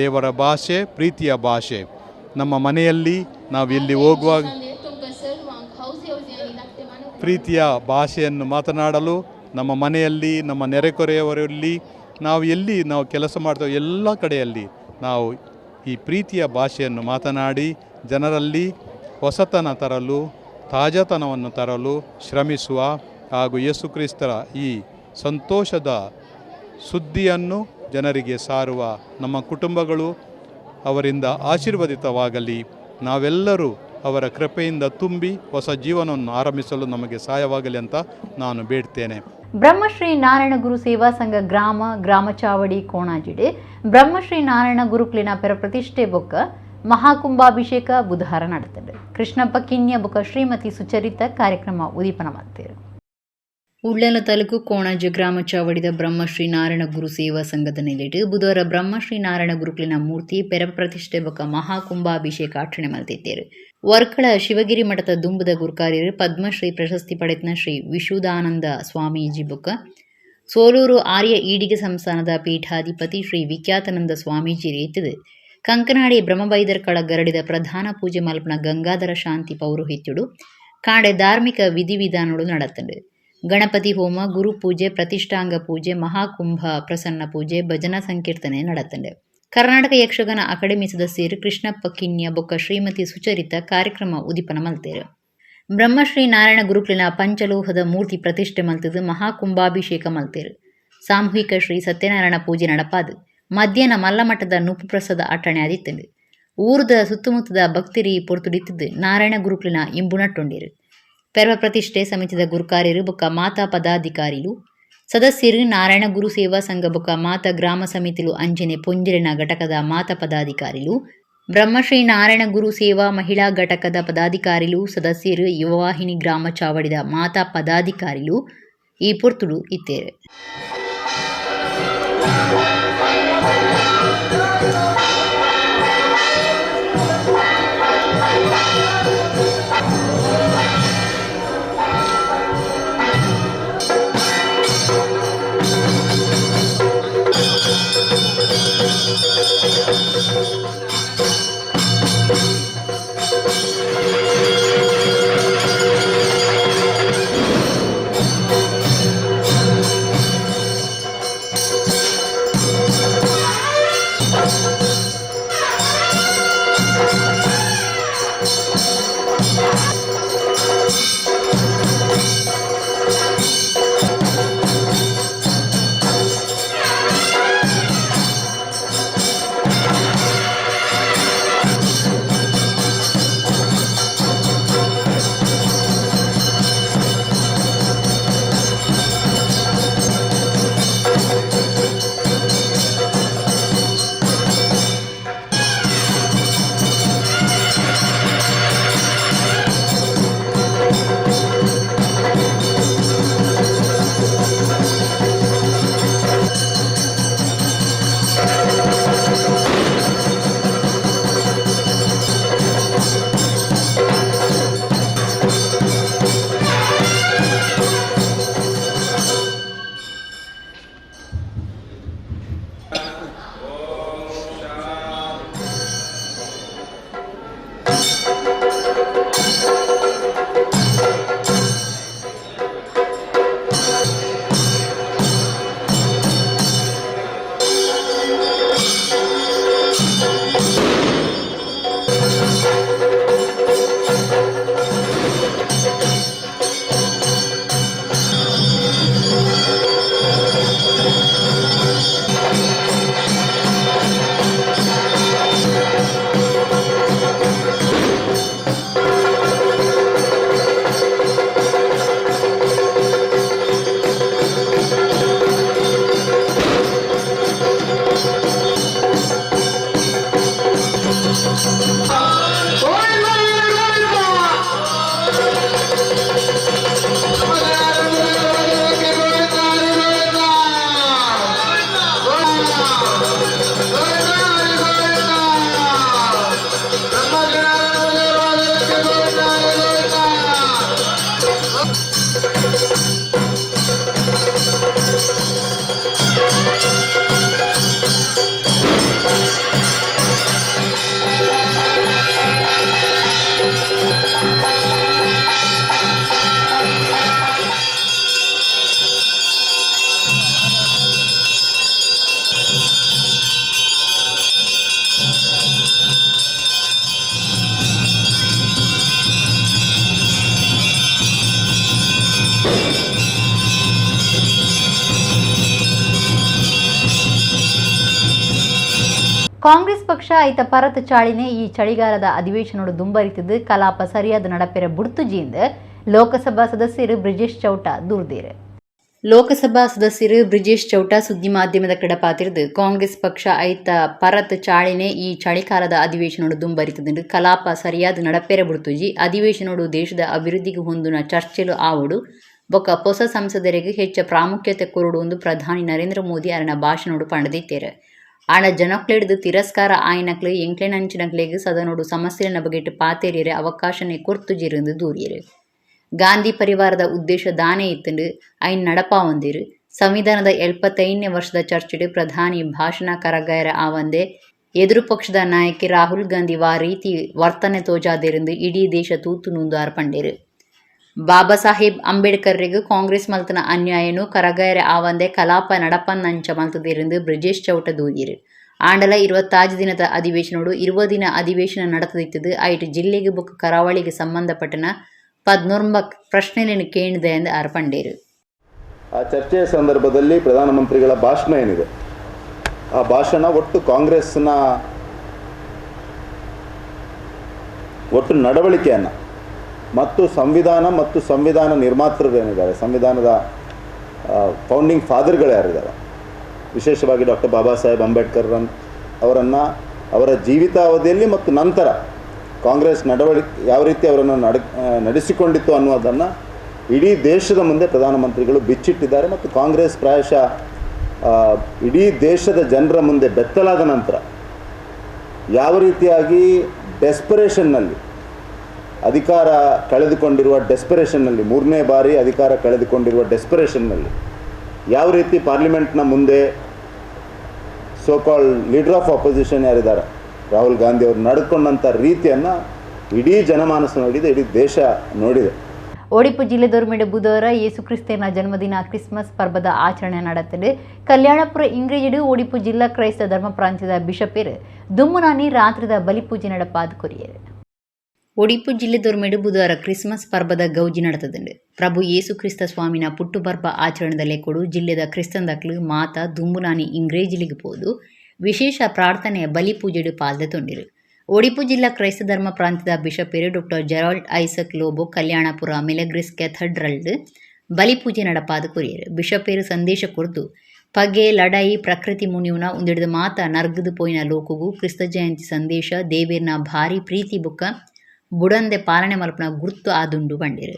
ದೇವರ ಭಾಷೆ ಪ್ರೀತಿಯ ಭಾಷೆ. ನಮ್ಮ ಮನೆಯಲ್ಲಿ ನಾವು ಎಲ್ಲಿ ಹೋಗುವಾಗ ಪ್ರೀತಿಯ ಭಾಷೆಯನ್ನು ಮಾತನಾಡಲು, ನಮ್ಮ ಮನೆಯಲ್ಲಿ, ನಮ್ಮ ನೆರೆಕೊರೆಯವರಲ್ಲಿ, ನಾವು ಎಲ್ಲಿ ನಾವು ಕೆಲಸ ಮಾಡ್ತೇವೆ ಎಲ್ಲ ಕಡೆಯಲ್ಲಿ ನಾವು ಈ ಪ್ರೀತಿಯ ಭಾಷೆಯನ್ನು ಮಾತನಾಡಿ ಜನರಲ್ಲಿ ಹೊಸತನ ತರಲು, ತಾಜಾತನವನ್ನು ತರಲು ಶ್ರಮಿಸುವ ಹಾಗೂ ಯೇಸು ಕ್ರಿಸ್ತರ ಈ ಸಂತೋಷದ ಸುದ್ದಿಯನ್ನು ಜನರಿಗೆ ಸಾರುವ ನಮ್ಮ ಕುಟುಂಬಗಳು ಅವರಿಂದ ಆಶೀರ್ವದಿತವಾಗಲಿ. ನಾವೆಲ್ಲರೂ ಅವರ ಕೃಪೆಯಿಂದ ತುಂಬಿ ಹೊಸ ಜೀವನವನ್ನು ಆರಂಭಿಸಲು ನಮಗೆ ಸಹಾಯವಾಗಲಿ ಅಂತ ನಾನು ಬೇಡ್ತೇನೆ. ಬ್ರಹ್ಮಶ್ರೀ ನಾರಾಯಣ ಗುರು ಸೇವಾ ಸಂಘ ಗ್ರಾಮ ಗ್ರಾಮ ಚಾವಡಿ ಕೋಣಾಜಿಡೆ ಬ್ರಹ್ಮಶ್ರೀ ನಾರಾಯಣ ಗುರುಕ್ಲಿನ ಪೆರ ಪ್ರತಿಷ್ಠೆ ಬೊಕ್ಕ ಮಹಾಕುಂಭಾಭಿಷೇಕ ಬುಧವಾರ ನಡೆತದೆ. ಕೃಷ್ಣಪ್ಪ ಕಿನ್ಯ ಬೊಕ್ಕ ಶ್ರೀಮತಿ ಸುಚರಿತ ಕಾರ್ಯಕ್ರಮ ಉದೀಪನ ಮಾಡ್ತೇವೆ. ಉಳ್ಳಾಲ ತಾಲೂಕು ಕೋಣಾಜೆ ಗ್ರಾಮ ಚಾವಡಿದ ಬ್ರಹ್ಮಶ್ರೀ ನಾರಾಯಣ ಗುರು ಸೇವಾ ಸಂಘದ ನೆಲೆಟ್ ಬುಧವಾರ ಬ್ರಹ್ಮಶ್ರೀ ನಾರಾಯಣ ಗುರುಕ್ಲಿನ ಮೂರ್ತಿ ಪೆರ ಪ್ರತಿಷ್ಠೆ ಬೊಕ್ಕ ಮಹಾಕುಂಭಾಭಿಷೇಕ ಆಚರಣೆ ಮಲ್ತಿದ್ದೇರು. ವರ್ಕಳ ಶಿವಗಿರಿ ಮಠದ ದುಂಬುದ ಗುರುಕಾರ್ಯರು ಪದ್ಮಶ್ರೀ ಪ್ರಶಸ್ತಿ ಪಡೆದ ಶ್ರೀ ವಿಶುದಾನಂದ ಸ್ವಾಮೀಜಿ ಬೊಕ್ಕ ಸೋಲೂರು ಆರ್ಯ ಈಡಿಗ ಸಂಸ್ಥಾನದ ಪೀಠಾಧಿಪತಿ ಶ್ರೀ ವಿಖ್ಯಾತಾನಂದ ಸ್ವಾಮೀಜಿ ರೇತದು ಕಂಕನಾಡಿ ಬ್ರಹ್ಮಬೈದರ್ಕಳ ಗರಡಿದ ಪ್ರಧಾನ ಪೂಜೆ ಮಲ್ಪನ ಗಂಗಾಧರ ಶಾಂತಿ ಪೌರೋಹಿತ್ಯುಡು ಕಾಂಡೆ ಧಾರ್ಮಿಕ ವಿಧಿವಿಧಾನಗಳು ನಡತಂಡು. ಗಣಪತಿ ಹೋಮ, ಗುರುಪೂಜೆ, ಪ್ರತಿಷ್ಠಾಂಗ ಪೂಜೆ, ಮಹಾಕುಂಭ ಪ್ರಸನ್ನ ಪೂಜೆ, ಭಜನಾ ಸಂಕೀರ್ತನೆ ನಡತಂಡು. ಕರ್ನಾಟಕ ಯಕ್ಷಗಾನ ಅಕಾಡೆಮಿ ಸದಸ್ಯರು ಕೃಷ್ಣಪ್ಪ ಕಿನ್ಯ ಬೊಕ್ಕ ಶ್ರೀಮತಿ ಸುಚರಿತ ಕಾರ್ಯಕ್ರಮ ಉದಿಪನ ಮಲ್ತೇರು. ಬ್ರಹ್ಮಶ್ರೀ ನಾರಾಯಣ ಗುರುಕ್ಲಿನ ಪಂಚಲೋಹದ ಮೂರ್ತಿ ಪ್ರತಿಷ್ಠೆ ಮಲ್ತದು ಮಹಾಕುಂಭಾಭಿಷೇಕ ಮಲ್ತೇರು. ಸಾಮೂಹಿಕ ಶ್ರೀ ಸತ್ಯನಾರಾಯಣ ಪೂಜೆ ನಡಪಾದು ಮಧ್ಯಾಹ್ನ ಮಲ್ಲಮಠದ ನುಪ್ಪು ಪ್ರಸಾದ ಅಟ್ಟಣೆ ಆದಿತ್ತಂಡು. ಊರುದ ಸುತ್ತಮುತ್ತದ ಭಕ್ತರಿ ಪೊರ್ತುಡಿತ್ತದು ನಾರಾಯಣ ಗುರುಕ್ಲಿನ ಇಂಬು ನಟ್ಟೊಂಡಿರು. ಪೆರ್ವ ಪ್ರತಿಷ್ಠೆ ಸಮಿತಿದ ಗುರುಕಾರ್ಯರು ಬೊಕ್ಕ ಮಾತಾ ಪದಾಧಿಕಾರಿಲು ಸದಸ್ಯರು, ನಾರಾಯಣ ಗುರು ಸೇವಾ ಸಂಘ ಬೊಕ್ಕ ಮಾತಾ ಗ್ರಾಮ ಸಮಿತಿಲು ಅಂಜನೆ ಪೊಂಜೆರಿನ ಘಟಕದ ಮಾತಾ ಪದಾಧಿಕಾರಿಲು, ಬ್ರಹ್ಮಶ್ರೀ ನಾರಾಯಣ ಗುರು ಸೇವಾ ಮಹಿಳಾ ಘಟಕದ ಪದಾಧಿಕಾರಿಲು ಸದಸ್ಯರು, ಯುವವಾಹಿನಿ ಗ್ರಾಮ ಚಾವಡಿದ ಮಾತಾ ಪದಾಧಿಕಾರಿಲು ಈ ಪೊರ್ತುಡು ಇತ್ತೇರು. Congress ಪಕ್ಷ ಐತ ಪರತ್ ಚಾಳಿನೆ ಈ ಚಳಿಗಾಲದ ಅಧಿವೇಶನೋಡು ದುಂಬರಿತದು ಕಲಾಪ ಸರಿಯಾದ ನಡಪೆರ ಬುಡ್ತುಜಿಯಿಂದ ಲೋಕಸಭಾ ಸದಸ್ಯರು ಬ್ರಿಜೇಶ್ ಚೌಟ ದೂರ್ದೇರು. ಲೋಕಸಭಾ ಸದಸ್ಯರು ಬ್ರಿಜೇಶ್ ಚೌಟ ಸುದ್ದಿ ಮಾಧ್ಯಮದ ಕಡಪಾತಿರ್ದು ಕಾಂಗ್ರೆಸ್ ಪಕ್ಷ ಐತ ಪರತ್ ಚಾಳಿನೆ ಈ ಚಳಿಕಾಲದ ಅಧಿವೇಶನೋಡು ದುಂಬರಿತದಂಡು ಕಲಾಪ ಸರಿಯಾದ ನಡಪೆರ ಬುಡ್ತುಜಿ. ಅಧಿವೇಶನೋಡು ದೇಶದ ಅಭಿವೃದ್ಧಿಗೆ ಹೊಂದುನ ಚರ್ಚೆಲು ಆವಡು ಬೊಕ್ಕ ಹೊಸ ಸಂಸದರಿಗೆ ಹೆಚ್ಚ ಪ್ರಾಮುಖ್ಯತೆ ಕೊರಡು ಒಂದು ಪ್ರಧಾನಿ ನರೇಂದ್ರ ಮೋದಿ ಅರನ ಭಾಷಣೋಡು ಪಂಡದಿತ್ತೇರು. ಆಂಡ ಜನಕ್ಲೆಡ್ದು ತಿರಸ್ಕಾರ ಆಯ್ನಕ್ಲು ಎಂಕ್ಲೆನಂಚಿನಕ್ಲೆಗ್ ಸದನೋಡು ಸಮಸ್ಯೆನ ಬಗೆಟ್ ಪಾತೆರಿಯರೆ ಅವಕಾಶನೆ ಕೊರ್ತುಜಿರಂದು ದೂರಿಯರು. ಗಾಂಧಿ ಪರಿವಾರದ ಉದ್ದೇಶ ದಾನೆ ಇತ್ತಂಡು ಐನ್ ನಡಪಾವಂದಿರು. ಸಂವಿಧಾನದ 75ನೇ ವರ್ಷದ ಚರ್ಚೆಡ್ ಪ್ರಧಾನಿ ಭಾಷಣ ಕರಗಾಯರ ಆವಂದೆ ಎದುರು ಪಕ್ಷದ ನಾಯಕಿ ರಾಹುಲ್ ಗಾಂಧಿ ವಾ ರೀತಿ ವರ್ತನೆ ತೋಜಾದಿರಂದು ಇಡೀ ದೇಶ ತೂತು ನೂಂದು ಪಂಡೇರು. ಬಾಬಾ ಸಾಹೇಬ್ ಅಂಬೇಡ್ಕರ್ರಿಗೆ ಕಾಂಗ್ರೆಸ್ ಮಲ್ತನ ಅನ್ಯಾಯನು ಕರಗಾಯರ ಆವಂದೆ ಕಲಾಪ ನಡಪನ್ನಂಚ ಮಲ್ತದಿರಂದು ಬ್ರಿಜೇಶ್ ಚೌಟ ದೂರಿರು. ಆಂಡಲ 25 ದಿನದ ಅಧಿವೇಶನೋಡು 20 ದಿನ ಅಧಿವೇಶನ நடத்தದಿತ್ತದು. ಐಟ್ ಜಿಲ್ಲೆಗೆ ಬೊಕ್ಕ ಕರಾವಳಿಗೆ ಸಂಬಂಧಪಟ್ಟನ 19 ಪ್ರಶ್ನೆలను ಕೇಳಿದೆ ಎಂದು ಆರ್ ಪಂಡೇರು. ಆ ಚರ್ಚೆಯ ಸಂದರ್ಭದಲ್ಲಿ ಪ್ರಧಾನಮಂತ್ರಿಗಳ ಭಾಷಣ ಏನಿದೆ, ಆ ಭಾಷಣ ಒಟ್ಟು ಕಾಂಗ್ರೆಸ್ನ ಒಟ್ಟು ನಡವಳಿಕೆಯನ್ನು ಮತ್ತು ಸಂವಿಧಾನ ಮತ್ತು ಸಂವಿಧಾನ ನಿರ್ಮಾತೃರು ಏನಿದ್ದಾರೆ, ಸಂವಿಧಾನದ ಫೌಂಡಿಂಗ್ ಫಾದರ್ಗಳು ಯಾರಿದ್ದಾರೆ, ವಿಶೇಷವಾಗಿ ಡಾಕ್ಟರ್ ಬಾಬಾ ಸಾಹೇಬ್ ಅಂಬೇಡ್ಕರ್ ಅವರನ್ನು ಅವರ ಜೀವಿತಾವಧಿಯಲ್ಲಿ ಮತ್ತು ನಂತರ ಕಾಂಗ್ರೆಸ್ ನಡವಳಿಕೆ ಯಾವ ರೀತಿ ಅವರನ್ನು ನಡೆಸಿಕೊಂಡಿತ್ತು ಅನ್ನೋದನ್ನು ಇಡೀ ದೇಶದ ಮುಂದೆ ಪ್ರಧಾನಮಂತ್ರಿಗಳು ಬಿಚ್ಚಿಟ್ಟಿದ್ದಾರೆ. ಮತ್ತು ಕಾಂಗ್ರೆಸ್ ಪ್ರಾಯಶಃ ಇಡೀ ದೇಶದ ಜನರ ಮುಂದೆ ಬೆತ್ತಲಾದ ನಂತರ ಯಾವ ರೀತಿಯಾಗಿ ಡೆಸ್ಪರೇಷನ್ನಲ್ಲಿ ಅಧಿಕಾರ ಕಳೆದುಕೊಂಡಿರುವ ಡೆಸ್ಪರೇಷನ್ನಲ್ಲಿ, ಮೂರನೇ ಬಾರಿ ಅಧಿಕಾರ ಕಳೆದುಕೊಂಡಿರುವ ಡೆಸ್ಪರೇಷನ್ನಲ್ಲಿ ಯಾವ ರೀತಿ ಪಾರ್ಲಿಮೆಂಟ್ನ ಮುಂದೆ so called leader of opposition ಯಾರಿದ್ದಾರೆ ರಾಹುಲ್ ಗಾಂಧಿ ಅವರು ನಡೆದುಕೊಂಡಂಥ ರೀತಿಯನ್ನು ಇಡೀ ಜನಮಾನಸ ನೋಡಿದೆ, ಇಡೀ ದೇಶ ನೋಡಿದೆ. ಒಡಿಪು ಜಿಲ್ಲೆ ದೊರ್ಮೆಡ್ ಬುಧವಾರ ಯೇಸು ಕ್ರಿಸ್ತನ ಜನ್ಮದಿನ ಕ್ರಿಸ್ಮಸ್ ಪರ್ವದ ಆಚರಣೆ ನಡೆತದೆ. ಕಲ್ಯಾಣಪುರ ಇಂಗ್ರೇಜಿಡು ಒಡಿಪು ಜಿಲ್ಲಾ ಕ್ರೈಸ್ತ ಧರ್ಮ ಪ್ರಾಂತ್ಯದ ಬಿಷಪೇರ್ ದುಮ್ಮುನಾನಿ ರಾತ್ರಿದ ಬಲಿಪೂಜೆ ನಡಪಾದ ಕೊರಿಯರು. ಒಡಿಪು ಜಿಲ್ಲೆ ದೊರ್ಮೆಡು ಬುಧವಾರ ಕ್ರಿಸ್ಮಸ್ ಪರ್ಬದ ಗೌಜಿ ನಡೆತದುಂಡು. ಪ್ರಭು ಯೇಸು ಕ್ರಿಸ್ತ ಸ್ವಾಮಿನ ಪುಟ್ಟು ಪರ್ಬ ಆಚರಣೆದಲ್ಲೇ ಕೊಡು ಜಿಲ್ಲೆದ ಕ್ರಿಸ್ತಂದಕ್ಲು ಮಾತಾ ದುಂಬುನಾನಿ ಇಂಗ್ರೇಜಿಲಿಗೆ ಪೋದು ವಿಶೇಷ ಪ್ರಾರ್ಥನೆಯ ಬಲಿಪೂಜೆಡು ಪಾಲ್ದೆ ತೊಂಡಿರು. ಒಡಿಪು ಜಿಲ್ಲಾ ಕ್ರೈಸ್ತ ಧರ್ಮ ಪ್ರಾಂತ್ಯದ ಬಿಷಪೇರು doctor Gerald Isaac Lobo Kalyanpur Milagres cathedral ಬಲಿಪೂಜೆ ನಡಪಾದ ಕೊರಿಯರು. ಬಿಷಪೇರು ಸಂದೇಶ ಕೊರ್ದು ಪಗೆ ಲಡಾಯಿ ಪ್ರಕೃತಿ ಮುನಿಯುನ ಉಂದಿಡಿದ ಮಾತ ನರ್ಗದು ಪೋಯಿನ ಲೋಕಗು ಕ್ರಿಸ್ತ ಜಯಂತಿ ಸಂದೇಶ ದೇವೇರ್ನ ಭಾರಿ ಪ್ರೀತಿ ಬುಕ್ಕ ಬುಡಂದೆ ಪಾಲನೆ ಮಲ್ಪನ ಗುರ್ತು ಆದುಂಡು ಬಂಡಿರು.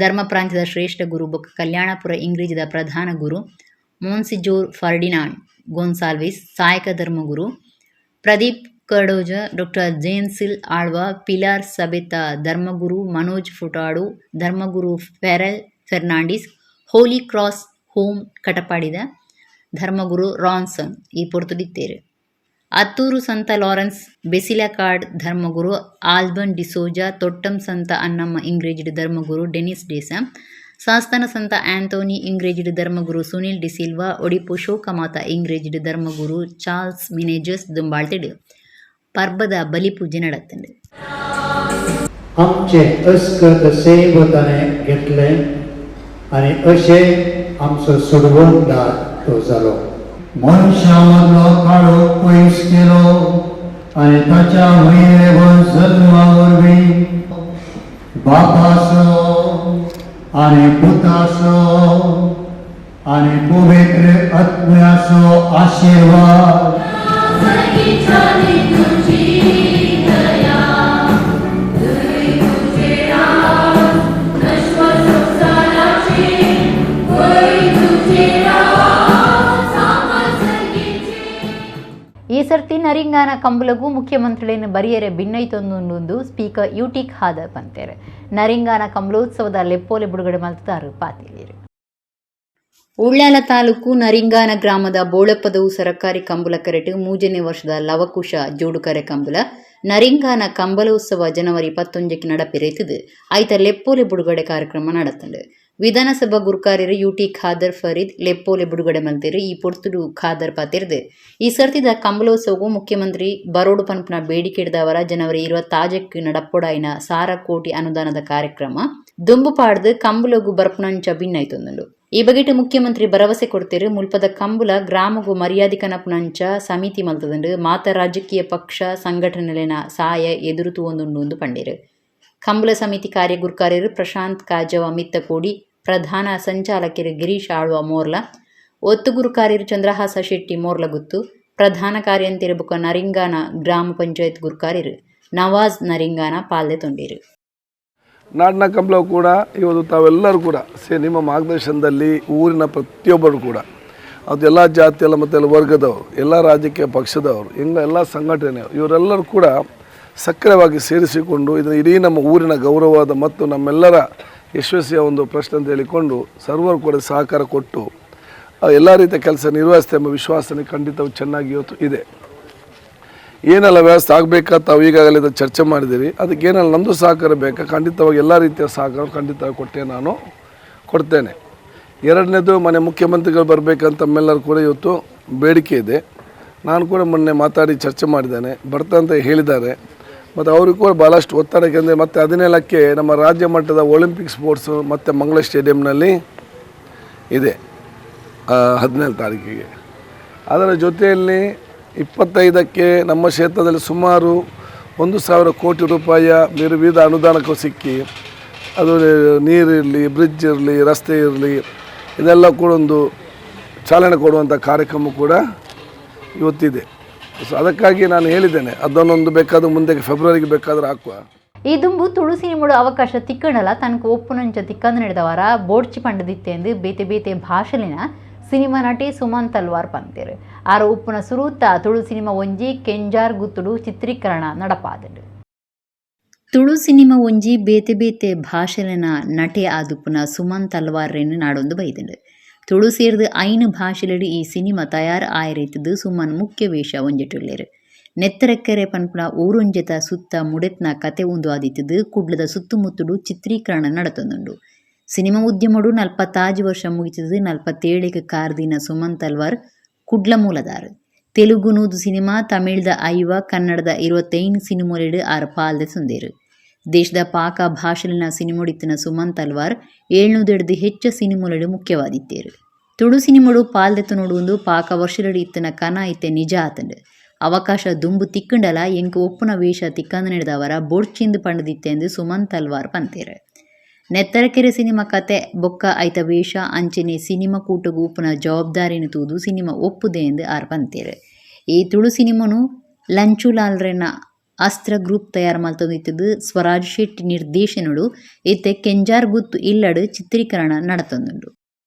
ಧರ್ಮ ಪ್ರಾಂತ್ಯದ ಶ್ರೇಷ್ಠ ಗುರು ಬೊಕ್ಕ ಕಲ್ಯಾಣಪುರ ಇಂಗ್ರೀಜದ ಪ್ರಧಾನ ಗುರು ಮೊನ್ಸಿಜೋರ್ ಫರ್ಡಿನಾಂಡ್ ಗೋನ್ಸಾಲ್ವಿಸ್, ಸಹಾಯಕ ಧರ್ಮಗುರು ಪ್ರದೀಪ್ ಕಡೋಜ, ಡಾಕ್ಟರ್ ಜೇನ್ಸಿಲ್ ಆಳ್ವ, ಪಿಲಾರ್ ಸಬೆತ ಧರ್ಮಗುರು ಮನೋಜ್ ಫುಟಾಡು, ಧರ್ಮಗುರು ಫೆರಲ್ ಫೆರ್ನಾಂಡಿಸ್, ಹೋಲಿ ಕ್ರಾಸ್ ಹೋಮ್ ಕಟಪಾಡಿದ ಧರ್ಮಗುರು ರಾನ್ಸನ್ ಈ ಪೊರ್ತುಡಿತ್ತೇರು. ಅತ್ತೂರು ಸಂತ ಲಾರೆನ್ಸ್ ಬೆಸಿಲಕಾಡ್ ಧರ್ಮಗುರು ಆಲ್ಬನ್ ಡಿಸೋಜಾ, ತೊಟ್ಟಂ ಸಂತ ಅನ್ನಮ್ಮ ಇಂಗ್ರೇಜಿಡ್ ಧರ್ಮಗುರು ಡೆನಿಸ್ ಡೇಸ, ಸಾಸ್ತಾನ ಸಂತ Anthony ಇಂಗ್ರೇಜಿಡ್ ಧರ್ಮಗುರು Sunil D'Silva, Odipu ಶೋಕಮಾತ ಇಂಗ್ರೇಜಿಡ್ ಧರ್ಮಗುರು Charles Menezes ದುಂಬಾಳ್ತಿಡು ಪರ್ಬದ ಬಲಿಪೂಜೆ ನಡತ್ತಂಡು. आमचें अस्कत सेव ताणें घेतलें आनी अशें आमचो सोडवणदार तो जालो. मनशा मदलो काळोख पयस केलो आनी ताच्या वयले जल्मा वरवीं बापाचो आनी पुताचो आनी पवित्र आत्म्याचो आशिर्वाद. ಈ ಸರ್ತಿ ನರಿಂಗಾನ ಕಂಬಲಗೂ ಮುಖ್ಯಮಂತ್ರಿಗಳನ್ನು ಬರಿಯರೆ ಭಿನ್ನೈತೊಂದು ಸ್ಪೀಕರ್ ಯುಟಿ ಖಾದರ್ ಪಂತೇರು. ನರಿಂಗಾನ ಕಂಬಲೋತ್ಸವದ ಲೆಪ್ಪೋಲೆ ಬಿಡುಗಡೆ ಮಲ್ತದಾರು ಪಾತಿಲಿರು. ಉಳ್ಳಾಲ ತಾಲೂಕು ನರಿಂಗಾನ ಗ್ರಾಮದ ಬೋಳಪ್ಪದವು ಸರಕಾರಿ ಕಂಬಳ ಕರೆಟು 3ನೇ ವರ್ಷದ ಲವಕುಶ ಜೋಡುಕರೆ ಕಂಬಳ ನರಿಂಗಾನ ಕಂಬಲೋತ್ಸವ ಜನವರಿ 19ಕ್ಕೆ ನಡಪಿರೈತದು. ಐತ ಲೆಪ್ಪೋಲೆ ಬಿಡುಗಡೆ ಕಾರ್ಯಕ್ರಮ ನಡತಂಡು. ವಿಧಾನಸಭಾ ಗುರ್ಕಾರ್ಯರು ಯುಟಿ ಖಾದರ್ ಫರೀದ್ ಲೆಪ್ಪೋಲೆ ಬಿಡುಗಡೆ ಮಲ್ತಿರು. ಈ ಪೊರ್ತುಡು ಖಾದರ್ ಪಾತಿರ್ದು ಈ ಸರ್ತಿದ ಕಂಬಲೋತ್ಸವವು ಮುಖ್ಯಮಂತ್ರಿ ಬರೋಡು ಪನ್ಪುನ ಬೇಡಿಕೆ ಹಿಡಿದವರ ಜನವರಿ 26ಕ್ಕೆ ನಡಪೊಡಾಯಿನ 1000 ಕೋಟಿ ಅನುದಾನದ ಕಾರ್ಯಕ್ರಮ ದುಂಬು ಪಾಡ್ದು ಕಂಬಲಗು ಬರ್ಪುನಂಚ ಭಿನ್ನೈತೊಂದುಂಡು. ಈ ಬಗೆಟ್ ಮುಖ್ಯಮಂತ್ರಿ ಭರವಸೆ ಕೊಡ್ತೇರು. ಮುಲ್ಪದ ಕಂಬುಲ ಗ್ರಾಮಗೂ ಮರ್ಯಾದೆ ಕನಪುನಂಚ ಸಮಿತಿ ಮಲ್ತದಂಡು ಮಾತ ರಾಜಕೀಯ ಪಕ್ಷ ಸಂಘಟನೆಲೆನ ಸಾಯ ಎದುರು ತೂವೊಂದುಂಡು ಪಂಡೇರು. ಕಂಬುಲ ಸಮಿತಿ ಕಾರ್ಯಗುರ್ಕಾರ್ಯರು ಪ್ರಶಾಂತ್ ಕಾಜವ ಮಿತ್ತಕೋಡಿ, ಪ್ರಧಾನ ಸಂಚಾಲಕರು ಗಿರೀಶ್ ಆಳ್ವ ಮೋರ್ಲ, ಒತ್ತುಗುರುಕಾರ್ಯರು ಚಂದ್ರಹಾಸ ಶೆಟ್ಟಿ ಮೋರ್ಲಗುತ್ತು, ಪ್ರಧಾನ ಕಾರ್ಯಂತಿರು ಬೊಕ ನರಿಂಗಾನ ಗ್ರಾಮ ಪಂಚಾಯತ್ ಗುರುಕಾರ್ಯರು ನವಾಜ್ ನರಿಂಗಾನ ಪಾಲ್ದೆ ತೊಂಡೀರು. ನಾಡಿನ ಕಂಬಳ ಕೂಡ ಇವತ್ತು ತಾವೆಲ್ಲರೂ ಕೂಡ ನಿಮ್ಮ ಮಾರ್ಗದರ್ಶನದಲ್ಲಿ ಊರಿನ ಪ್ರತಿಯೊಬ್ಬರು ಕೂಡ ಅದು ಎಲ್ಲ ಜಾತಿಯಲ್ಲ ಮತ್ತು ಎಲ್ಲ ವರ್ಗದವರು, ಎಲ್ಲ ರಾಜಕೀಯ ಪಕ್ಷದವರು, ಹಿಂಗೆ ಎಲ್ಲ ಸಂಘಟನೆಯವರು ಇವರೆಲ್ಲರೂ ಕೂಡ ಸಕ್ರಿಯವಾಗಿ ಸೇರಿಸಿಕೊಂಡು ಇದನ್ನು ಇಡೀ ನಮ್ಮ ಊರಿನ ಗೌರವದ ಮತ್ತು ನಮ್ಮೆಲ್ಲರ ಯಶಸ್ವಿಯ ಒಂದು ಪ್ರಶ್ನೆ ಅಂತ ಹೇಳಿಕೊಂಡು ಸರ್ವರು ಕೂಡ ಸಹಕಾರ ಕೊಟ್ಟು ಎಲ್ಲ ರೀತಿಯ ಕೆಲಸ ನಿರ್ವಹಿಸ್ತೇವೆ ಎಂಬ ವಿಶ್ವಾಸನೆ ಖಂಡಿತವು ಚೆನ್ನಾಗಿ ಇವತ್ತು ಇದೆ. ಏನೆಲ್ಲ ವ್ಯವಸ್ಥೆ ಆಗಬೇಕಾ ತಾವು ಈಗಾಗಲೇ ಇದು ಚರ್ಚೆ ಮಾಡಿದ್ದೀರಿ. ಅದಕ್ಕೇನೆಲ್ಲ ನಮ್ಮದು ಸಹಕಾರ ಬೇಕಾ, ಖಂಡಿತವಾಗಿ ಎಲ್ಲ ರೀತಿಯ ಸಹಕಾರ ಖಂಡಿತವಾಗಿ ಕೊಟ್ಟೆ ನಾನು ಕೊಡ್ತೇನೆ. ಎರಡನೇದು ಮನೆ ಮುಖ್ಯಮಂತ್ರಿಗಳು ಬರಬೇಕಂತ ತಮ್ಮೆಲ್ಲರೂ ಕೂಡ ಇವತ್ತು ಬೇಡಿಕೆ ಇದೆ. ನಾನು ಕೂಡ ಮೊನ್ನೆ ಮಾತಾಡಿ ಚರ್ಚೆ ಮಾಡಿದ್ದೇನೆ, ಬರ್ತಂತ ಹೇಳಿದ್ದಾರೆ. ಮತ್ತು ಅವ್ರಿಗೂ ಕೂಡ ಭಾಳಷ್ಟು ಒತ್ತಡಕ್ಕೆ ಅಂದರೆ ಮತ್ತು 17ಕ್ಕೆ ನಮ್ಮ ರಾಜ್ಯ ಮಟ್ಟದ ಒಲಿಂಪಿಕ್ ಸ್ಪೋರ್ಟ್ಸು ಮತ್ತು ಮಂಗಳ ಸ್ಟೇಡಿಯಂನಲ್ಲಿ ಇದೆ 17 ತಾರೀಕಿಗೆ. ಅದರ ಜೊತೆಯಲ್ಲಿ 25ಕ್ಕೆ ನಮ್ಮ ಕ್ಷೇತ್ರದಲ್ಲಿ ಸುಮಾರು 1,000 ಕೋಟಿ ರೂಪಾಯಿಯ ವಿವಿಧ ಅನುದಾನಕ್ಕೂ ಸಿಕ್ಕಿ ಅದು ನೀರಿರಲಿ, ಬ್ರಿಡ್ಜ್ ಇರಲಿ, ರಸ್ತೆ ಇರಲಿ, ಇದೆಲ್ಲ ಕೂಡ ಒಂದು ಚಾಲನೆ ಕೊಡುವಂಥ ಕಾರ್ಯಕ್ರಮ ಕೂಡ ಇವತ್ತಿದೆ. ಸೊ ಅದಕ್ಕಾಗಿ ನಾನು ಹೇಳಿದ್ದೇನೆ ಅದನ್ನೊಂದು ಬೇಕಾದ ಮುಂದೆ ಫೆಬ್ರವರಿಗೆ ಬೇಕಾದರೆ ಹಾಕುವ. ಈ ದುಂಬು ತುಳು ಸಿನಿಮೋಡು ಅವಕಾಶ ತಿಕ್ಕಣಲ ತನಕ ಒಪ್ಪುನಂಚ ತಿಕ್ಕಂದು ನಡೆದವರ ಬೋಡ್ಚಿ ಪಂಡದಿತ್ತೆಂದು ಬೇತೆ ಬೇತೆ ಭಾಷೆಲಿನ ಸಿನಿಮಾ ನಟಿ ಸುಮನ್ ತಲ್ವಾರ್ ಪಂತೇರು. ಆರ ಉಪ್ಪುನ ಸುರೂತ ತುಳು ಸಿನಿಮಾ ಒಂಜಿ ಕೆಂಜಾರ್ ಗುತ್ತುಡು ಚಿತ್ರೀಕರಣ ನಡಪಾದಂಡು. ತುಳು ಸಿನಿಮಾ ಒಂಜಿ ಬೇತೆ ಬೇತೆ ಭಾಷೆಲಿನ ನಟೆ ಆದುಪ್ಪುನ ಸುಮನ್ ತಲ್ವಾರ್ರೆನ್ ನಾಡೊಂದು ಬೈದಂಡು. ತುಳು ಸೇರ್ದು 5 ಭಾಷೆಲೆಡು ಈ ಸಿನಿಮಾ ತಯಾರು ಆಯರೈತದ್ದು ಸುಮನ್ ಮುಖ್ಯ ವೇಷ ಒಂಜೆಟುಲ್ಲೇರು. ನೆತ್ತರೆಕ್ಕರೆ ಪನ್ಪುನ ಊರೊಂಜೆತ ಸುತ್ತ ಮುಡೆತ್ನ ಕತೆ ಉಂದು ಆದಿತ್ತದು ಕುಡ್ಲದ ಸುತ್ತಮುತ್ತುಡು ಚಿತ್ರೀಕರಣ ನಡತೊಂದುಂಡು. ಸಿನಿಮಾ ಉದ್ಯಮಡು 45 ವರ್ಷ ಮುಗಿತದು 47ಕ್ಕೆ ಕಾರ್ದಿನ ಸುಮನ್ ತಲ್ವಾರ್ ಕುಡ್ಲ ಮೂಲದಾರು. ತೆಲುಗು 100 ಸಿನಿಮಾ, ತಮಿಳ್ದ 50, ಕನ್ನಡದ 25 ಸಿನಿಮೊಲೆಡು ಆರು ಪಾಲ್ದೆ ಸುಂದೇರು. ದೇಶದ ಪಾಕ ಭಾಷೆಲಿನ ಸಿನಿಮೊಡಿತ್ತಿನ ಸುಮನ್ ತಲ್ವಾರ್ 700 ಹೆಚ್ಚ ಸಿನಿಮೊಲೆಡು ಮುಖ್ಯವಾದಿತ್ತೇರು. ತುಳು ಸಿನಿಮೊಡು ಪಾಲ್ದೆತ್ತು ನೋಡುವುದು ಪಾಕ ವರ್ಷಲೆಡು ಇತ್ತಿನ ಕನ ಇತ್ತೆ ನಿಜ ಆತಂಡು. ಅವಕಾಶ ದುಂಬು ತಿಕ್ಕಂಡಲ ಎಂಕ್ ಒಪ್ಪುನ ವೇಷ ತಿಕ್ಕಂದು ನಡೆದವರ ಬೊಡ್ಚಿಂದು ಪಂಡದಿತ್ತೆಂದು ಸುಮನ್ ತಲ್ವಾರ್ ಪಂತೇರು. ನೆತ್ತರಕೆರೆ ಸಿನಿಮಾ ಕತೆ ಬೊಕ್ಕ ಐತ ವೇಷ ಅಂಚನೆ ಸಿನಿಮಾ ಕೂಟಗು ಉಪ್ಪುನ ಜವಾಬ್ದಾರಿನ ತೂದು ಸಿನಿಮಾ ಒಪ್ಪುದೆ ಎಂದು ಆರ್ ಪಂತೇರು. ಈ ತುಳು ಸಿನಿಮಾನು ಲಂಚುಲಾಲ್ರೆನ ಅಸ್ತ್ರ ಗ್ರೂಪ್ ತಯಾರು ಮಲ್ತೊಂದಿತ್ತದು ಸ್ವರಾಜ್ ಶೆಟ್ಟಿ ನಿರ್ದೇಶನಡು ಇತ್ತೆ ಕೆಂಜಾರ್ ಗುತ್ತು ಇಲ್ಲಡು ಚಿತ್ರೀಕರಣ ನಡತೊಂದುಂಡು.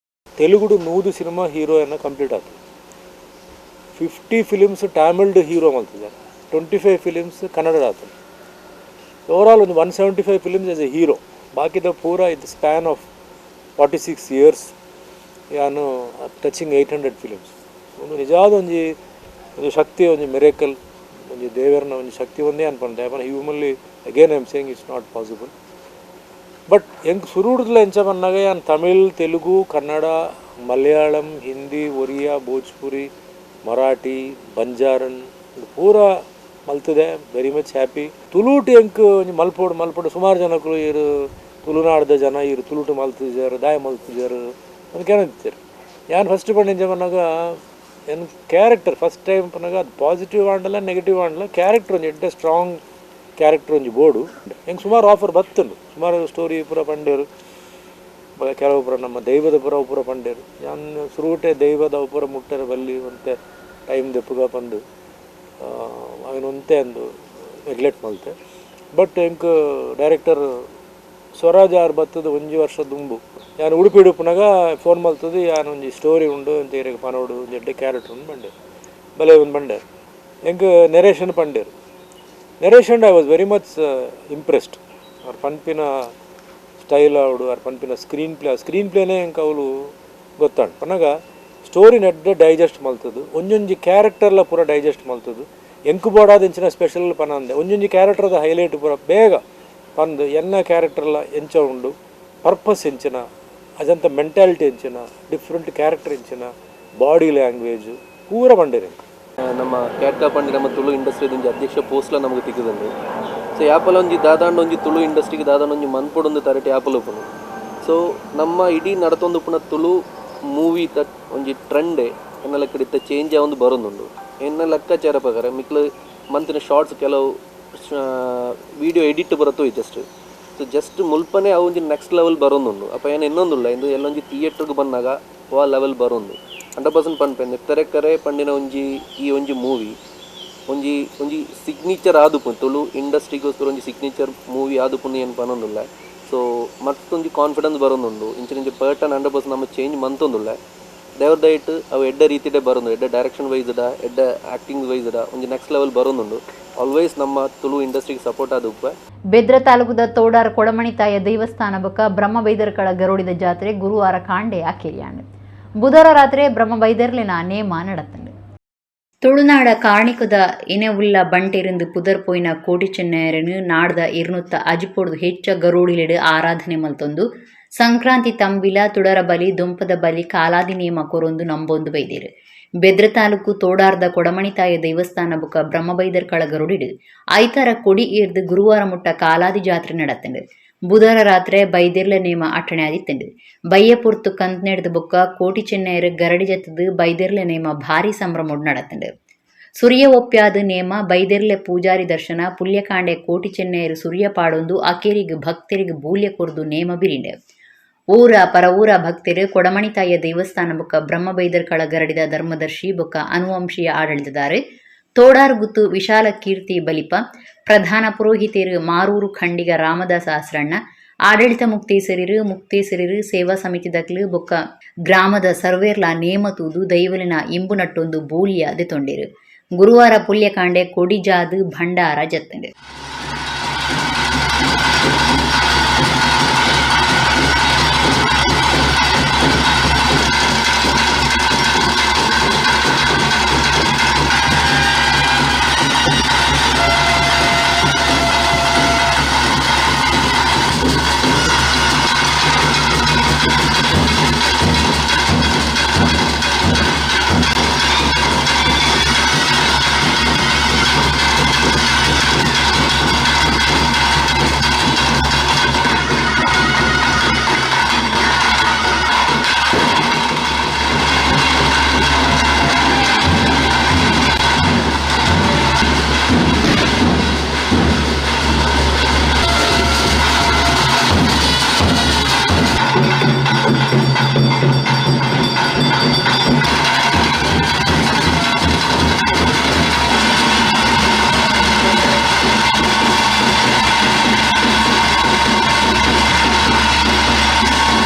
ತೆಲುಗುಡು 100 ಸಿನಿಮಾ ಹೀರೋಯನ್ನು ಕಂಪ್ಲೀಟ್ ಆಯ್ತು. 50 ಫಿಲಿಮ್ಸ್ ತಮಿಳ್ಡು ಹೀರೋ ಮಲ್ತಿದ್ದಾರೆ, 25 ಫಿಲಿಮ್ಸ್ ಕನ್ನಡ ಆಯ್ತು. ಓವರಾಲ್ ಒಂದು 175 films as A hero. ಬಾಕಿದ ಪೂರ ಇದು span of 46 years ಯಾನು ಟಚಿಂಗ್ 800 ಫಿಲಿಮ್ಸ್. ಒಂದು ನಿಜಾದ ಒಂಜಿ ಒಂದು ಶಕ್ತಿ, ಒಂಜಿ ಮಿರೇಕಲ್, ಒಂಜಿ ದೇವರನ ಒಂಜಿ ಶಕ್ತಿ ಒಂದೇ ಅನ್ಪಂಡೆ. Humanly again I am saying it's not possible. But ಎಂಕ್ ಸುರುಡ್ದಲ ಎಂಚ ಪನ್ನಾಗ ಯಾನ್ ತಮಿಳ್, ತೆಲುಗು, ಕನ್ನಡ, ಮಲಯಾಳಂ, ಹಿಂದಿ, ಒರಿಯಾ, ಭೋಜ್ಪುರಿ, ಮರಾಠಿ, ಬಂಜಾರನ್ ಪೂರ ಮಲ್ತದೆ. Very much happy. ತುಳುಟು ಎಂಕ್ ಒಂಜಿ ಮಲ್ಪೋಡು ಮಲ್ಪೋಡು ಸುಮಾರು ಜನಕ್ಕಳು ಇರು ತುಳುನಾಡ್ದ ಜನ ಇರು ತುಳುಟು ಮಲ್ತಿದ್ದಾರೆ, ದಾಯ ಮಲ್ತಿದ್ದಾರೆ ಅಂತ ಕೇಳಿರ್ತಾರೆ. ಯಾನ್ ಫಸ್ಟ್ ಪಂಡ ಎಂಚ ಪನ್ನಾಗ N character first time ಪನ್ನಾಗ ಅದು ಪಾಸಿಟಿವ್ ಆಂಡಲ ನೆಗೆಟಿವ್ ಆಂಡಲ ಕ್ಯಾರೆಕ್ಟರ್ ಒಂಜಿ ಎಡ್ಡೆ ಸ್ಟ್ರಾಂಗ್ ಕ್ಯಾರೆಕ್ಟರ್ ಒಂಜಿ ಬೋರ್ಡು. ಹೆಂಗೆ ಸುಮಾರು ಆಫರ್ ಬತ್ತುಂಡು, ಸುಮಾರು ಸ್ಟೋರಿ ಪೂರ ಪಂಡೇರು, ಕೆಲವು ಪೂರ ನಮ್ಮ ದೈವದ ಪುರ ಪೂರ ಪಂಡೇರು. ಯಾನ್ ಸುರುಟೆ ದೈವದ ಪೂರ ಮುಟ್ಟರೆ ಬಲ್ಲಿ ಒಂತೆ ಟೈಮ್ ದೆಪ್ಪುಗ ಪಂದು ಅವನ ಒಂತೆ ಅಂದು ನೆಗ್ಲೆಕ್ಟ್ ಮಲ್ತೆ. ಬಟ್ ಎಂಕ್ ಡೈರೆಕ್ಟರ್ ಸ್ವರಾಜ್ ಆರ್ ಬತ್ತದ ಒಂಜಿ ವರ್ಷ ದುಂಬು ಯಾನ್ ಉಡುಪಿ ಉಡುಪುನಾಗ ಫೋನ್ ಮಲ್ತದು ಯಾನ್ ಒಂಜಿ ಸ್ಟೋರಿ ಉಂಡು ಅಂತ ಏರಿಯಾಗ ಪನೋಡು ಒಂಜಿ ಎಡ್ಡೆ ಕ್ಯಾರೆಕ್ಟರ್ ಉಂಡು ಬಂಡೆ ಬಲೆ ಒಂದು ಬಂಡೇರು. ಎಂಕ್ narration ಪಂಡೇರು. Narration I was very much impressed. ಅವ್ರ ಪನ್ಪಿನ ಸ್ಟೈಲ್ ಆವಡು, ಅವ್ರ ಪನ್ಪಿನ screen play, screen ಪ್ಲೇನೇ ಎಂಕ್ ಅವಳು ಗೊತ್ತಾಂಡು. ಪನ್ನಾಗ ಸ್ಟೋರಿ ನೆಡ್ಡೆ ಡೈಜೆಸ್ಟ್ ಮಲ್ತದು, ಒಂಜೊಂಜಿ ಕ್ಯಾರೆಕ್ಟರ್ಲ ಪೂರ ಡೈಜೆಸ್ಟ್ ಮಲ್ತದು. ಎಂಕು ಬೋಡಾದ ಇಂಚಿನ ಸ್ಪೆಷಲ್ ಪನ ಅಂದೆ ಒಂಜೊಂಜಿ ಕ್ಯಾರೆಕ್ಟರ್ದ ಹೈಲೈಟ್ ಪೂರ ಬೇಗ ಪಂದು ಎನ್ನ ಕ್ಯಾರೆಕ್ಟರ್ಲ ಎಂಚ ಉಂಡು, ಪರ್ಪಸ್ ಎಂಚಿನ, ಅಜಂತ ಮೆಂಟಾಲಿಟಿ ಎಂಚಿನ, ಡಿಫ್ರೆಂಟ್ ಕ್ಯಾರೆಕ್ಟರ್ ಎಂಚಿನ, ಬಾಡಿ ಲ್ಯಾಂಗ್ವೇಜ್ ಪೂರ ಪಂಡೇರು. ನಮ್ಮ ಕ್ಯಾಟ್ಕಾ ಪಂಡಿ ನಮ್ಮ ತುಳು ಇಂಡಸ್ಟ್ರಿ ಒಂಜಿ ಅಧ್ಯಕ್ಷ ಪೋಸ್ಟ್ಲ ನಮಗೆ ತಿಕ್ಕದಂಡು. ಸೊ ಯಾಪಲ ಒಂಜಿ ದಾದಾಂಡ ಒಂಜಿ ತುಳು ಇಂಡಸ್ಟ್ರಿಗೆ ದಾದಾಂಡ ಒಂಜಿ ಮನ್ಪೊಡೊಂದು ತರಟಿ ಯಾಪಲ ಉಪ್ಪುನು. ಸೊ ನಮ್ಮ ಇಡೀ ನಡತೊಂದು ಉಪ್ಪುನ ತುಳು ಮೂವಿ ಒಂಜಿ ಟ್ರೆಂಡೆ ಎನ್ನ ಲೆಕ್ಕಡಿತ್ತ ಚೇಂಜ್ ಆವೊಂದು ಬರೋದುಂಡು. ಎನ್ನ ಲೆಕ್ಕಾಚಾರ ಪ್ರಕಾರ ಮಿಕ್ಲು ಮಂತಿನ ಶಾರ್ಟ್ಸ್ ಕೆಲವು ವೀಡಿಯೋ ಎಡಿಟ್ ಬರತ್ತೋ ಜಸ್ಟ್ ಸೊ ಜಸ್ಟ್ ಮುಲ್ಪನೆ ಅವು ಒಂಜಿ ನೆಕ್ಸ್ಟ್ ಲೆವೆಲ್ ಬರೋದುಂಡು. ಅಪ್ಪ ಏನು ಇನ್ನೊಂದುಲ್ಲ ಇಂದು ಎಲ್ಲೊಂಜಿ ಥಿಯೇಟ್ರಿಗೆ ಬಂದಾಗ ಆ ಲೆವೆಲ್ ಬರೋದು 100% ಪನ್ಪೆ. ನೆತ್ತರೆ ಪಂಡಿನ ಒಂಜಿ ಈ ಒಂಜಿ ಮೂವಿ ಒಂಜಿ ಒಂಜಿ ಸಿಗ್ನೇಚರ್ ಆದುಪು ತುಳು ಇಂಡಸ್ಟ್ರಿಗೋಸ್ಕರ ಒಂಜಿ ಸಿಗ್ನೇಚರ್ ಮೂವಿ ಆದುಪುಂಡು ಏನು ಪನೊಂದುಲ್ಲ. ಸೊ ಮತ್ತೊಂಜಿ ಕಾನ್ಫಿಡೆನ್ಸ್ ಬರೋದುಂಡು ಇಂಚಿನ ಪರ್ಟನ್ 100% ನಮ್ಮ ಚೇಂಜ್ ಮಂತೊಂದುಲ್ಲ. ದೇವ್ರ ದಯಟ್ಟು ಅವು ಎಡ್ಡ ರೀತಿಡೆ ಬರೋದು, ಎಡ್ಡ ಡೈರೆಕ್ಷನ್ ವೈಸ್ಡ ಎಡ್ಡ ಆ್ಯಕ್ಟಿಂಗ್ ವೈಸ್ಡ ಒಂಜಿ ನೆಕ್ಸ್ಟ್ ಲೆವೆಲ್ ಬರೋದುಂಡು. ಆಲ್ವೇಸ್ ನಮ್ಮ ತುಳು ಇಂಡಸ್ಟ್ರಿಗೆ ಸಪೋರ್ಟ್ ಆದುಪ್ಪ. ಬೆದ್ರ ತಾಲೂಕುದ ತೋಡಾರ್ ಕೊಡಮಣಿತಾಯ ದೇವಸ್ಥಾನ ಬೊಕ್ಕ ಬ್ರಹ್ಮಬೈದರ್ಕಳ ಗರೋಡಿದ ಜಾತ್ರೆ ಗುರುವಾರ ಕಾಂಡೆ ಅಕೇರಿಯಾಂಡ್. ಬುಧವಾರ ರಾತ್ರಿ ಬ್ರಹ್ಮಬೈದರ್ಲಿನ ನೇಮ ನಡತಂಡು. ತುಳುನಾಡ ಕಾರ್ಣಿಕದ ಇನೆವುಲ್ಲ ಬಂಟೆರಿಂದ ಪುದರ್ ಪೋಯಿನ ಕೋಟಿ ಚೆನ್ನಯರನು ನಾಡ್ದ 200 ಅಜಿಪೊಡ್ದು ಹೆಚ್ಚ ಗರೋಡಿಲೆಡು ಆರಾಧನೆ ಮಲ್ತೊಂದು ಸಂಕ್ರಾಂತಿ ತಂಬಿಲ ತುಡರ ಬಲಿ ದೊಂಪದ ಬಲಿ ಕಾಲಾದಿ ನೇಮ ಕೊರೊಂದು ನಂಬೊಂದು ಬೈದಿರು. ಬೆದ್ರ ತಾಲೂಕು ತೋಡಾರ್ದ ಕೊಡಮಣಿತಾಯ ದೇವಸ್ಥಾನ ಬುಕ ಬ್ರಹ್ಮಬೈದರ್ಕಳ ಗರುಡಿಡು ಐತಾರ ಕೊಡಿ ಏರ್ದು ಗುರುವಾರ ಮುಟ್ಟ ಕಾಲಾದಿ ಜಾತ್ರೆ ನಡತಂಡು. ಬುಧವಾರ ರಾತ್ರಿ ಬೈದಿರ್ಲ ನೇಮ ಅಟ್ಟಣೆ ಆದಿತ್ತಂಡು. ಬಯ್ಯಪುರ್ತು ಕಂತ್ನೆಡ್ದು ಬೊಕ್ಕ ಕೋಟಿ ಚೆನ್ನೈರು ಗರಡಿ ಜತ್ತದು ಬೈದಿರ್ಲ ನೇಮ ಭಾರಿ ಸಂಭ್ರಮೊಡ್ ನಡತಂಡು. ಸುರಿಯ ಒಪ್ಪ್ಯಾದ ನೇಮ ಬೈದೆರ್ಲೆ ಪೂಜಾರಿ ದರ್ಶನ ಪುಲ್ಯಕಾಂಡೆ ಕೋಟಿ ಚೆನ್ನೈರು ಸುರಿಯ ಪಾಡೊಂದು ಅಕೇರಿಗ್ ಭಕ್ತರಿಗೆ ಬೂಲ್ಯ ಕೊರ್ದು ನೇಮ ಬಿರಿಂಡೆ. ಊರ ಪರವೂರ ಭಕ್ತರು ಕೊಡಮಣಿತಾಯ ದೇವಸ್ಥಾನ ಬೊಕ್ಕ ಬ್ರಹ್ಮಬೈದರ್ಕಳ ಗರಡಿದ ಧರ್ಮದರ್ಶಿ ಬೊಕ್ಕ ಅನುವಂಶೀಯ ಆಡಳಿತದಾರೆ ತೋಡಾರ್ಗುತ್ತು ವಿಶಾಲ ಕೀರ್ತಿ ಬಲಿಪ ಪ್ರಧಾನ ಪುರೋಹಿತರು ಮಾರೂರು ಖಂಡಿಗ ರಾಮದಾಸ ಆಸ್ರಣ್ಣ ಆಡಳಿತ ಮುಕ್ತೇಸರಿರು ಮುಕ್ತೇಸರಿರು ಸೇವಾ ಸಮಿತಿ ದಕ್ಲು ಬೊಕ್ಕ ಗ್ರಾಮದ ಸರ್ವೇರ್ಲ ನೇಮ ತೂದು ದೈವಲಿನ ಇಂಬು ನಟ್ಟೊಂದು ಬೂಲ್ಯ ದೆತೊಂಡಿರು. ಗುರುವಾರ ಪುಲ್ಯಕಾಂಡೆ ಕೊಡಿಜಾದು ಭಂಡಾರ ಜತ್ತಂಡು.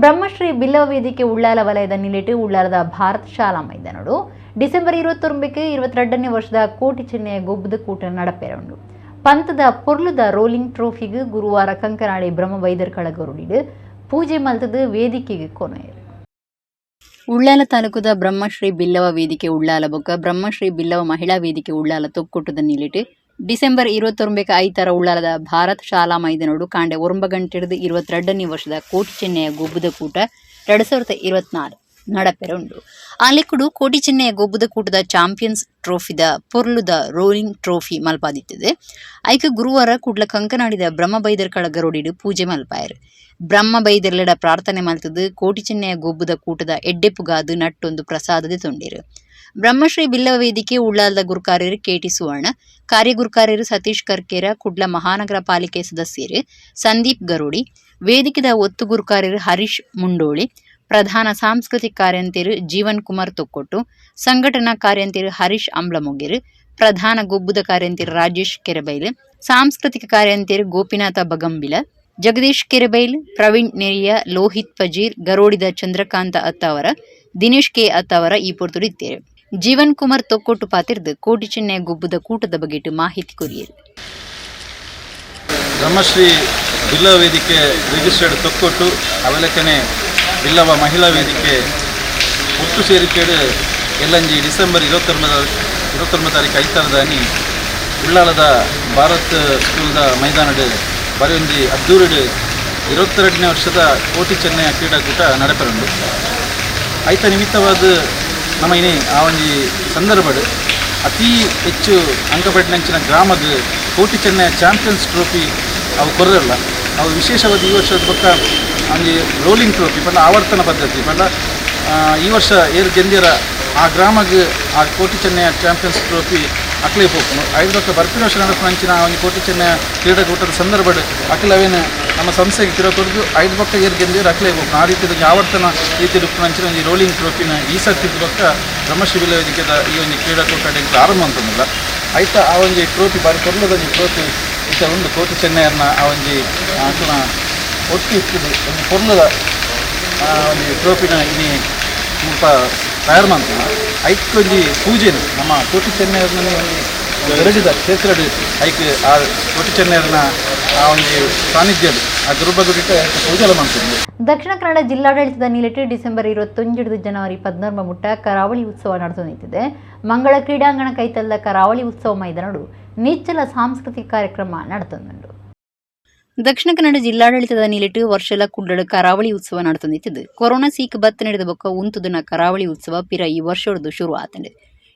ಬ್ರಹ್ಮಶ್ರೀ ಬಿಲ್ಲವ ವೇದಿಕೆ ಉಳ್ಳಾಲ ವಲಯದ ನಿಲೆಟು ಉಳ್ಳಾಲದ ಭಾರತ ಶಾಲಾ ಮೈದಾನಡು ಡಿಸೆಂಬರ್ 29ಕ್ಕೆ 22ನೇ ವರ್ಷದ ಕೋಟಿ ಚೆನ್ನಯ ಗೊಬ್ಬದ ಕೂಟ ನಡಪೆರವುಂಡು. ಪಂತದ ಪೊರ್ಲುದ ರೋಲಿಂಗ್ ಟ್ರೋಫಿಗೆ ಗುರುವಾರ ಕಂಕನಾಡಿ ಬ್ರಹ್ಮ ಬೈದರ್ಕಳ ಗರುಡಿಡು ಪೂಜೆ ಮಲ್ತದ ವೇದಿಕೆಗೆ ಕೊನೆಯರು. ಉಳ್ಳಾಲ ತಾಲೂಕುದ ಬ್ರಹ್ಮಶ್ರೀ ಬಿಲ್ಲವ ವೇದಿಕೆ ಉಳ್ಳಾಲ ಬೊಕ್ಕ ಬ್ರಹ್ಮಶ್ರೀ ಬಿಲ್ಲವ ಮಹಿಳಾ ವೇದಿಕೆ ಉಳ್ಳಾಲ ತೊಕ್ಕುಟ್ಟದ ನಿಲಿಟು ಡಿಸೆಂಬರ್ 29 ಐತಾರ ಉಳ್ಳಾಲದ ಭಾರತ್ ಶಾಲಾ ಮೈದಾನೋಡು ಕಾಂಡೆ 9 ಗಂಟೆಡ್ದು 22ನೇ ವರ್ಷದ ಕೋಟಿ ಚೆನ್ನಯ ಗೊಬ್ಬದ ಕೂಟ 2024 ನಡಪೆರ ಉಂಡು. ಆಲೆಕ್ಕುಡು ಕೋಟಿ ಚೆನ್ನಯ ಗೊಬ್ಬದ ಕೂಟದ ಚಾಂಪಿಯನ್ಸ್ ಟ್ರೋಫಿದ ಪೊರ್ಲುದ ರೋಲಿಂಗ್ ಟ್ರೋಫಿ ಮಲ್ಪಾದಿತ್ತದೆ. ಐಕ ಗುರುವಾರ ಕುಡ್ಲ ಕಂಕನಾಡಿದ ಬ್ರಹ್ಮ ಬೈದರ್ಕಳ ಗರೋಡಿಡು ಪೂಜೆ ಮಲ್ಪಾಯರು. ಬ್ರಹ್ಮ ಬೈದರ್ಲೆಡ ಪ್ರಾರ್ಥನೆ ಮಲ್ತದು ಕೋಟಿ ಚೆನ್ನಯ ಗೊಬ್ಬದ ಕೂಟದ ಎಡ್ಡೆಪುಗಾದು ನಟ್ಟೊಂದು ಪ್ರಸಾದದ ತೊಂಡಿರು. ಬ್ರಹ್ಮಶ್ರೀ ಬಿಲ್ಲವ ವೇದಿಕೆ ಉಳ್ಳಾಲದ ಗುರುಕಾರ್ಯರು ಕೆಟಿ ಸುವರ್ಣ, ಕಾರ್ಯಗುರುಕಾರ್ಯರು ಸತೀಶ್ ಕರ್ಕೇರ, ಕುಡ್ಲ ಮಹಾನಗರ ಪಾಲಿಕೆ ಸದಸ್ಯರು ಸಂದೀಪ್ ಗರೋಡಿ, ವೇದಿಕೆದ ಒತ್ತು ಗುರುಕಾರ್ಯರು ಹರೀಶ್ ಮುಂಡೋಳಿ, ಪ್ರಧಾನ ಸಾಂಸ್ಕೃತಿಕ ಕಾರ್ಯಂತೆರು ಜೀವನ್ ಕುಮಾರ್ ತೊಕ್ಕೊಟ್ಟು, ಸಂಘಟನಾ ಕಾರ್ಯಂತೆರು ಹರೀಶ್ ಅಂಬ್ಲಮೊಗೆರು, ಪ್ರಧಾನ ಗೊಬ್ಬುದ ಕಾರ್ಯಂತೆರು ರಾಜೇಶ್ ಕೆರೆಬೈಲು, ಸಾಂಸ್ಕೃತಿಕ ಕಾರ್ಯಂತೆರು ಗೋಪಿನಾಥ ಬಗಂಬಿಲ, ಜಗದೀಶ್ ಕೆರೆಬೈಲ್, ಪ್ರವೀಣ್ ನೆರಿಯ, ಲೋಹಿತ್ ಪಜೀರ್, ಗರೋಡಿದ ಚಂದ್ರಕಾಂತ ಅತ್ತಾವರ, ದಿನೇಶ್ ಕೆ ಅತ್ತಾವರ ಈ ಪೊರ್ತುಡಿತ್ತೇರು. ಜೀವನ್ ಕುಮಾರ್ ತೊಕ್ಕೊಟ್ಟು ಪಾತಿರ್ದು ಕೋಟಿ ಚೆನ್ನೈ ಗೊಬ್ಬದ ಕೂಟದ ಬಗೆಟ್ ಮಾಹಿತಿ ಕೊರಿಯರು. ಬ್ರಹ್ಮಶ್ರೀ ಬಿಲ್ಲವ ವೇದಿಕೆ ರಿಜಿಸ್ಟರ್ಡ್ ತೊಕ್ಕೊಟ್ಟು ಅವಲಕ್ಕನೆ ಬಿಲ್ಲವ ಮಹಿಳಾ ವೇದಿಕೆ ಒಟ್ಟು ಸೇರಿಕೆಡು ಎಲ್ಲಂಜಿ ಡಿಸೆಂಬರ್ 29 ತಾರೀಕು ಐತಾರದಾನಿ ಉಳ್ಳಾಲದ ಭಾರತ್ ಸ್ಕೂಲ್ದ ಮೈದಾನಡು ಬರೆಯೊಂಜಿ ಅದ್ದೂರುಡು 22ನೇ ವರ್ಷದ ಕೋಟಿ ಚೆನ್ನಯ ಕ್ರೀಡಾಕೂಟ ನಡಪರುಂಡು. ಐತ ನಿಮಿತ್ತವಾದ ನಮ್ಮ ಇನಿ ಆ ಒಂಜಿ ಸಂದರ್ಭಡು ಅತಿ ಹೆಚ್ಚು ಅಂಕಪಟ್ಟಿನಂಚಿನ ಗ್ರಾಮದ ಕೋಟಿ ಚೆನ್ನಯ ಚಾಂಪಿಯನ್ಸ್ ಟ್ರೋಫಿ ಅವು ಕೊರಲ್ಲ. ಅವು ವಿಶೇಷವಾದ ಈ ವರ್ಷದ ಬೊಕ್ಕ ಒಂಜಿ ರೋಲಿಂಗ್ ಟ್ರೋಫಿ ಪಂಡ ಆವರ್ತನ ಪದ್ಧತಿ ಪಂಡ ಈ ವರ್ಷ ಏರು ಗೆಂದಿರ ಆ ಗ್ರಾಮಗ್ ಆ ಕೋಟಿ ಚೆನ್ನಯ ಚಾಂಪಿಯನ್ಸ್ ಟ್ರೋಫಿ ಅಕ್ಲೆ ಪೋಪುಂಡು. ಐದು ಬೊಕ್ಕ ಬರ್ಪಿನ ವರ್ಷ ನಡಪುನಂಚಿನ ಒಂಜಿ ಕೋಟಿ ಚೆನ್ನಯ ಕ್ರೀಡಾಕೂಟದ ಸಂದರ್ಭಡ್ ಅಕ್ಲವೇನು ನಮ್ಮ ಸಂಸ್ಥೆಗೆ ತಿರ ಕೊರ್ದು ಐದು ಬೊಕ್ಕ ಏರು ಗೆಂದಿರ ಅಕ್ಲೆ ಪೋಪುಂಡು. ಆ ರೀತಿಯ ಒಂಜಿ ಆವರ್ತನ ರೀತಿ ಉಪ್ಪುನಂಚಿನ ಒಂಜಿ ರೋಲಿಂಗ್ ಟ್ರೋಫಿನ ಈ ಸರ್ತಿದ ಬೊಕ್ಕ ಬ್ರಹ್ಮಶ್ರೀ ಬಿಲ್ಲವ ವೇದಿಕೆದ ಈ ಒಂಜಿ ಕ್ರೀಡಾಕೂಟ ಆರಂಭ ಅಂತಂದಿಲ್ಲ. ಐತ ಆ ಒಂಜಿ ಟ್ರೋಫಿ ಬಾರಿ ಕೊರ್ಲದ ಒಂಜಿ ಟ್ರೋಫಿ ಇತ್ತ ಉಂಡು. ಕೋಟಿ ಚೆನ್ನಯರ್ನ ಆ ಒಂಜಿ ಅಕುನ ಒಟ್ಟು ಇರ್ತದೆ ಒಂಜಿ ಪೊರ್ಲದ ಒಂಜಿ ಟ್ರೋಫಿನ ಇನಿ ಮುಲ್ಪ ತಯಾರು ಮಾಡ್ತೀವಿ. ಐಕ್ಕೊಂಜಿ ಪೂಜೆನು ನಮ್ಮ ಕೋಟಿ ಚೆನ್ನಯರ್ನ ಒಂಜಿ ಗರಡಿದ ಕ್ಷೇತ್ರಡ್ ಐಕ್ ಆ ಕೋಟಿ ಚೆನ್ನಯರ್ನ ಆ ಒಂಜಿ ಸಾನ್ನಿಧ್ಯಡ್ ಆ ಗರ್ಭಗುಡಿಟ ಪೂಜೆಲ ಮಾಡ್ತೀವಿ. ದಕ್ಷಿಣ ಕನ್ನಡ ಜಿಲ್ಲಾಡಳಿತದ ನಿಲೆಟು ಡಿಸೆಂಬರ್ 21 ಜನವರಿ 14 ಮುಟ್ಟ ಕರಾವಳಿ ಉತ್ಸವ ನಡೆದು ನಿಂತಿದೆ. ಮಂಗಳ ಕ್ರೀಡಾಂಗಣ ಕೈತಲ್ದ ಕರಾವಳಿ ಉತ್ಸವ ಮೈದಾನಡು ನಿಚ್ಚಲ ಸಾಂಸ್ಕೃತಿಕ ಕಾರ್ಯಕ್ರಮ ನಡೆತಂದುಂಡು. ದಕ್ಷಿಣ ಕನ್ನಡ ಜಿಲ್ಲಾಡಳಿತದ ನಿಲೆಟು ವರ್ಷಲ ಕುಡ್ಲಡು ಕರಾವಳಿ ಉತ್ಸವ ನಡೆತಂದಿತ್ತಿದ್ದು. ಕೊರೋನಾ ಸೀಕ್ ಬತ್ತ ನಡೆದ ಬೊಕ್ಕ ಉಂತುದನ ಕರಾವಳಿ ಉತ್ಸವ ಪಿರ ಈ ವರ್ಷದ ಶುರು ಆತಂಡು.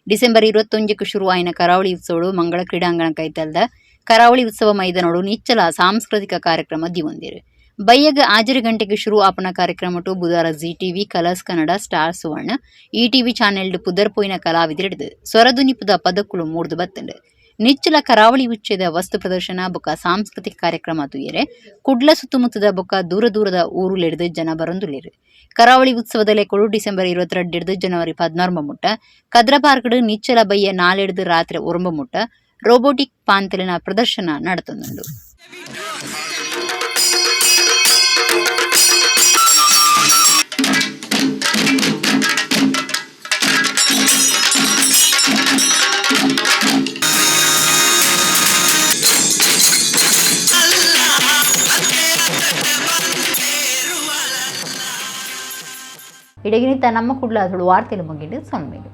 ಡಿಸೆಂಬರ್ 21ಕ್ಕೆ ಶುರು ಆಯಿನ ಕರಾವಳಿ ಉತ್ಸವಡು ಮಂಗಳ ಕ್ರೀಡಾಂಗಣ ಕೈತಲ್ದ ಕರಾವಳಿ ಉತ್ಸವ ಮೈದಾನಡು ನಿಚ್ಚಲ ಸಾಂಸ್ಕೃತಿಕ ಕಾರ್ಯಕ್ರಮ ದಿವಂದಿರು. ಬಯ್ಯಗ 6 ಗಂಟೆಗೆ ಶುರು ಆಪನ ಕಾರ್ಯಕ್ರಮಟು ಬುಧಾರ Zee TV, Colors Kannada, Star Suvarna, ETV channel ಪುದರ್ಪೋಯಿನ ಕಲಾವಿದರಿಡ್ದು ಸ್ವರದುನಿಪುದ ಪದಕ್ಕುಲು ಮೂಡ್ದು ಬತ್ತಂಡು. ನಿಚ್ಚಲ ಕರಾವಳಿ ಉಚ್ಚೆದ ವಸ್ತು ಪ್ರದರ್ಶನ ಬೊಕ್ಕ ಸಾಂಸ್ಕೃತಿಕ ಕಾರ್ಯಕ್ರಮ ತುಯರೆ ಕುಡ್ಲ ಸುತ್ತಮುತ್ತದ ಬೊಕ್ಕ ದೂರ ದೂರದ ಊರುಲೆಡ್ದು ಜನ ಬರಂದುಲೇರು. ಕರಾವಳಿ ಉತ್ಸವದ ಲೆಕ್ಕಡು ಡಿಸೆಂಬರ್ 22 ಜನವರಿ 14 ಮುಟ್ಟ ಕದ್ರ ಪಾರ್ಕ್ಡ್ ನಿಚ್ಚಲ ಬಯ್ಯ 4 ರಾತ್ರಿ 9 ಮುಟ್ಟ ರೋಬೋಟಿಕ್ ಪಾಂತಲಿನ ಪ್ರದರ್ಶನ ನಡೆತಂದುಂಡು. ಇಡಗಿನಿತ ನಮ್ಮ ಕುಡ್ಲ ವಾರ್ತೆಲು ಮುಗಿದು ಸೊನ್ಮೆಲು.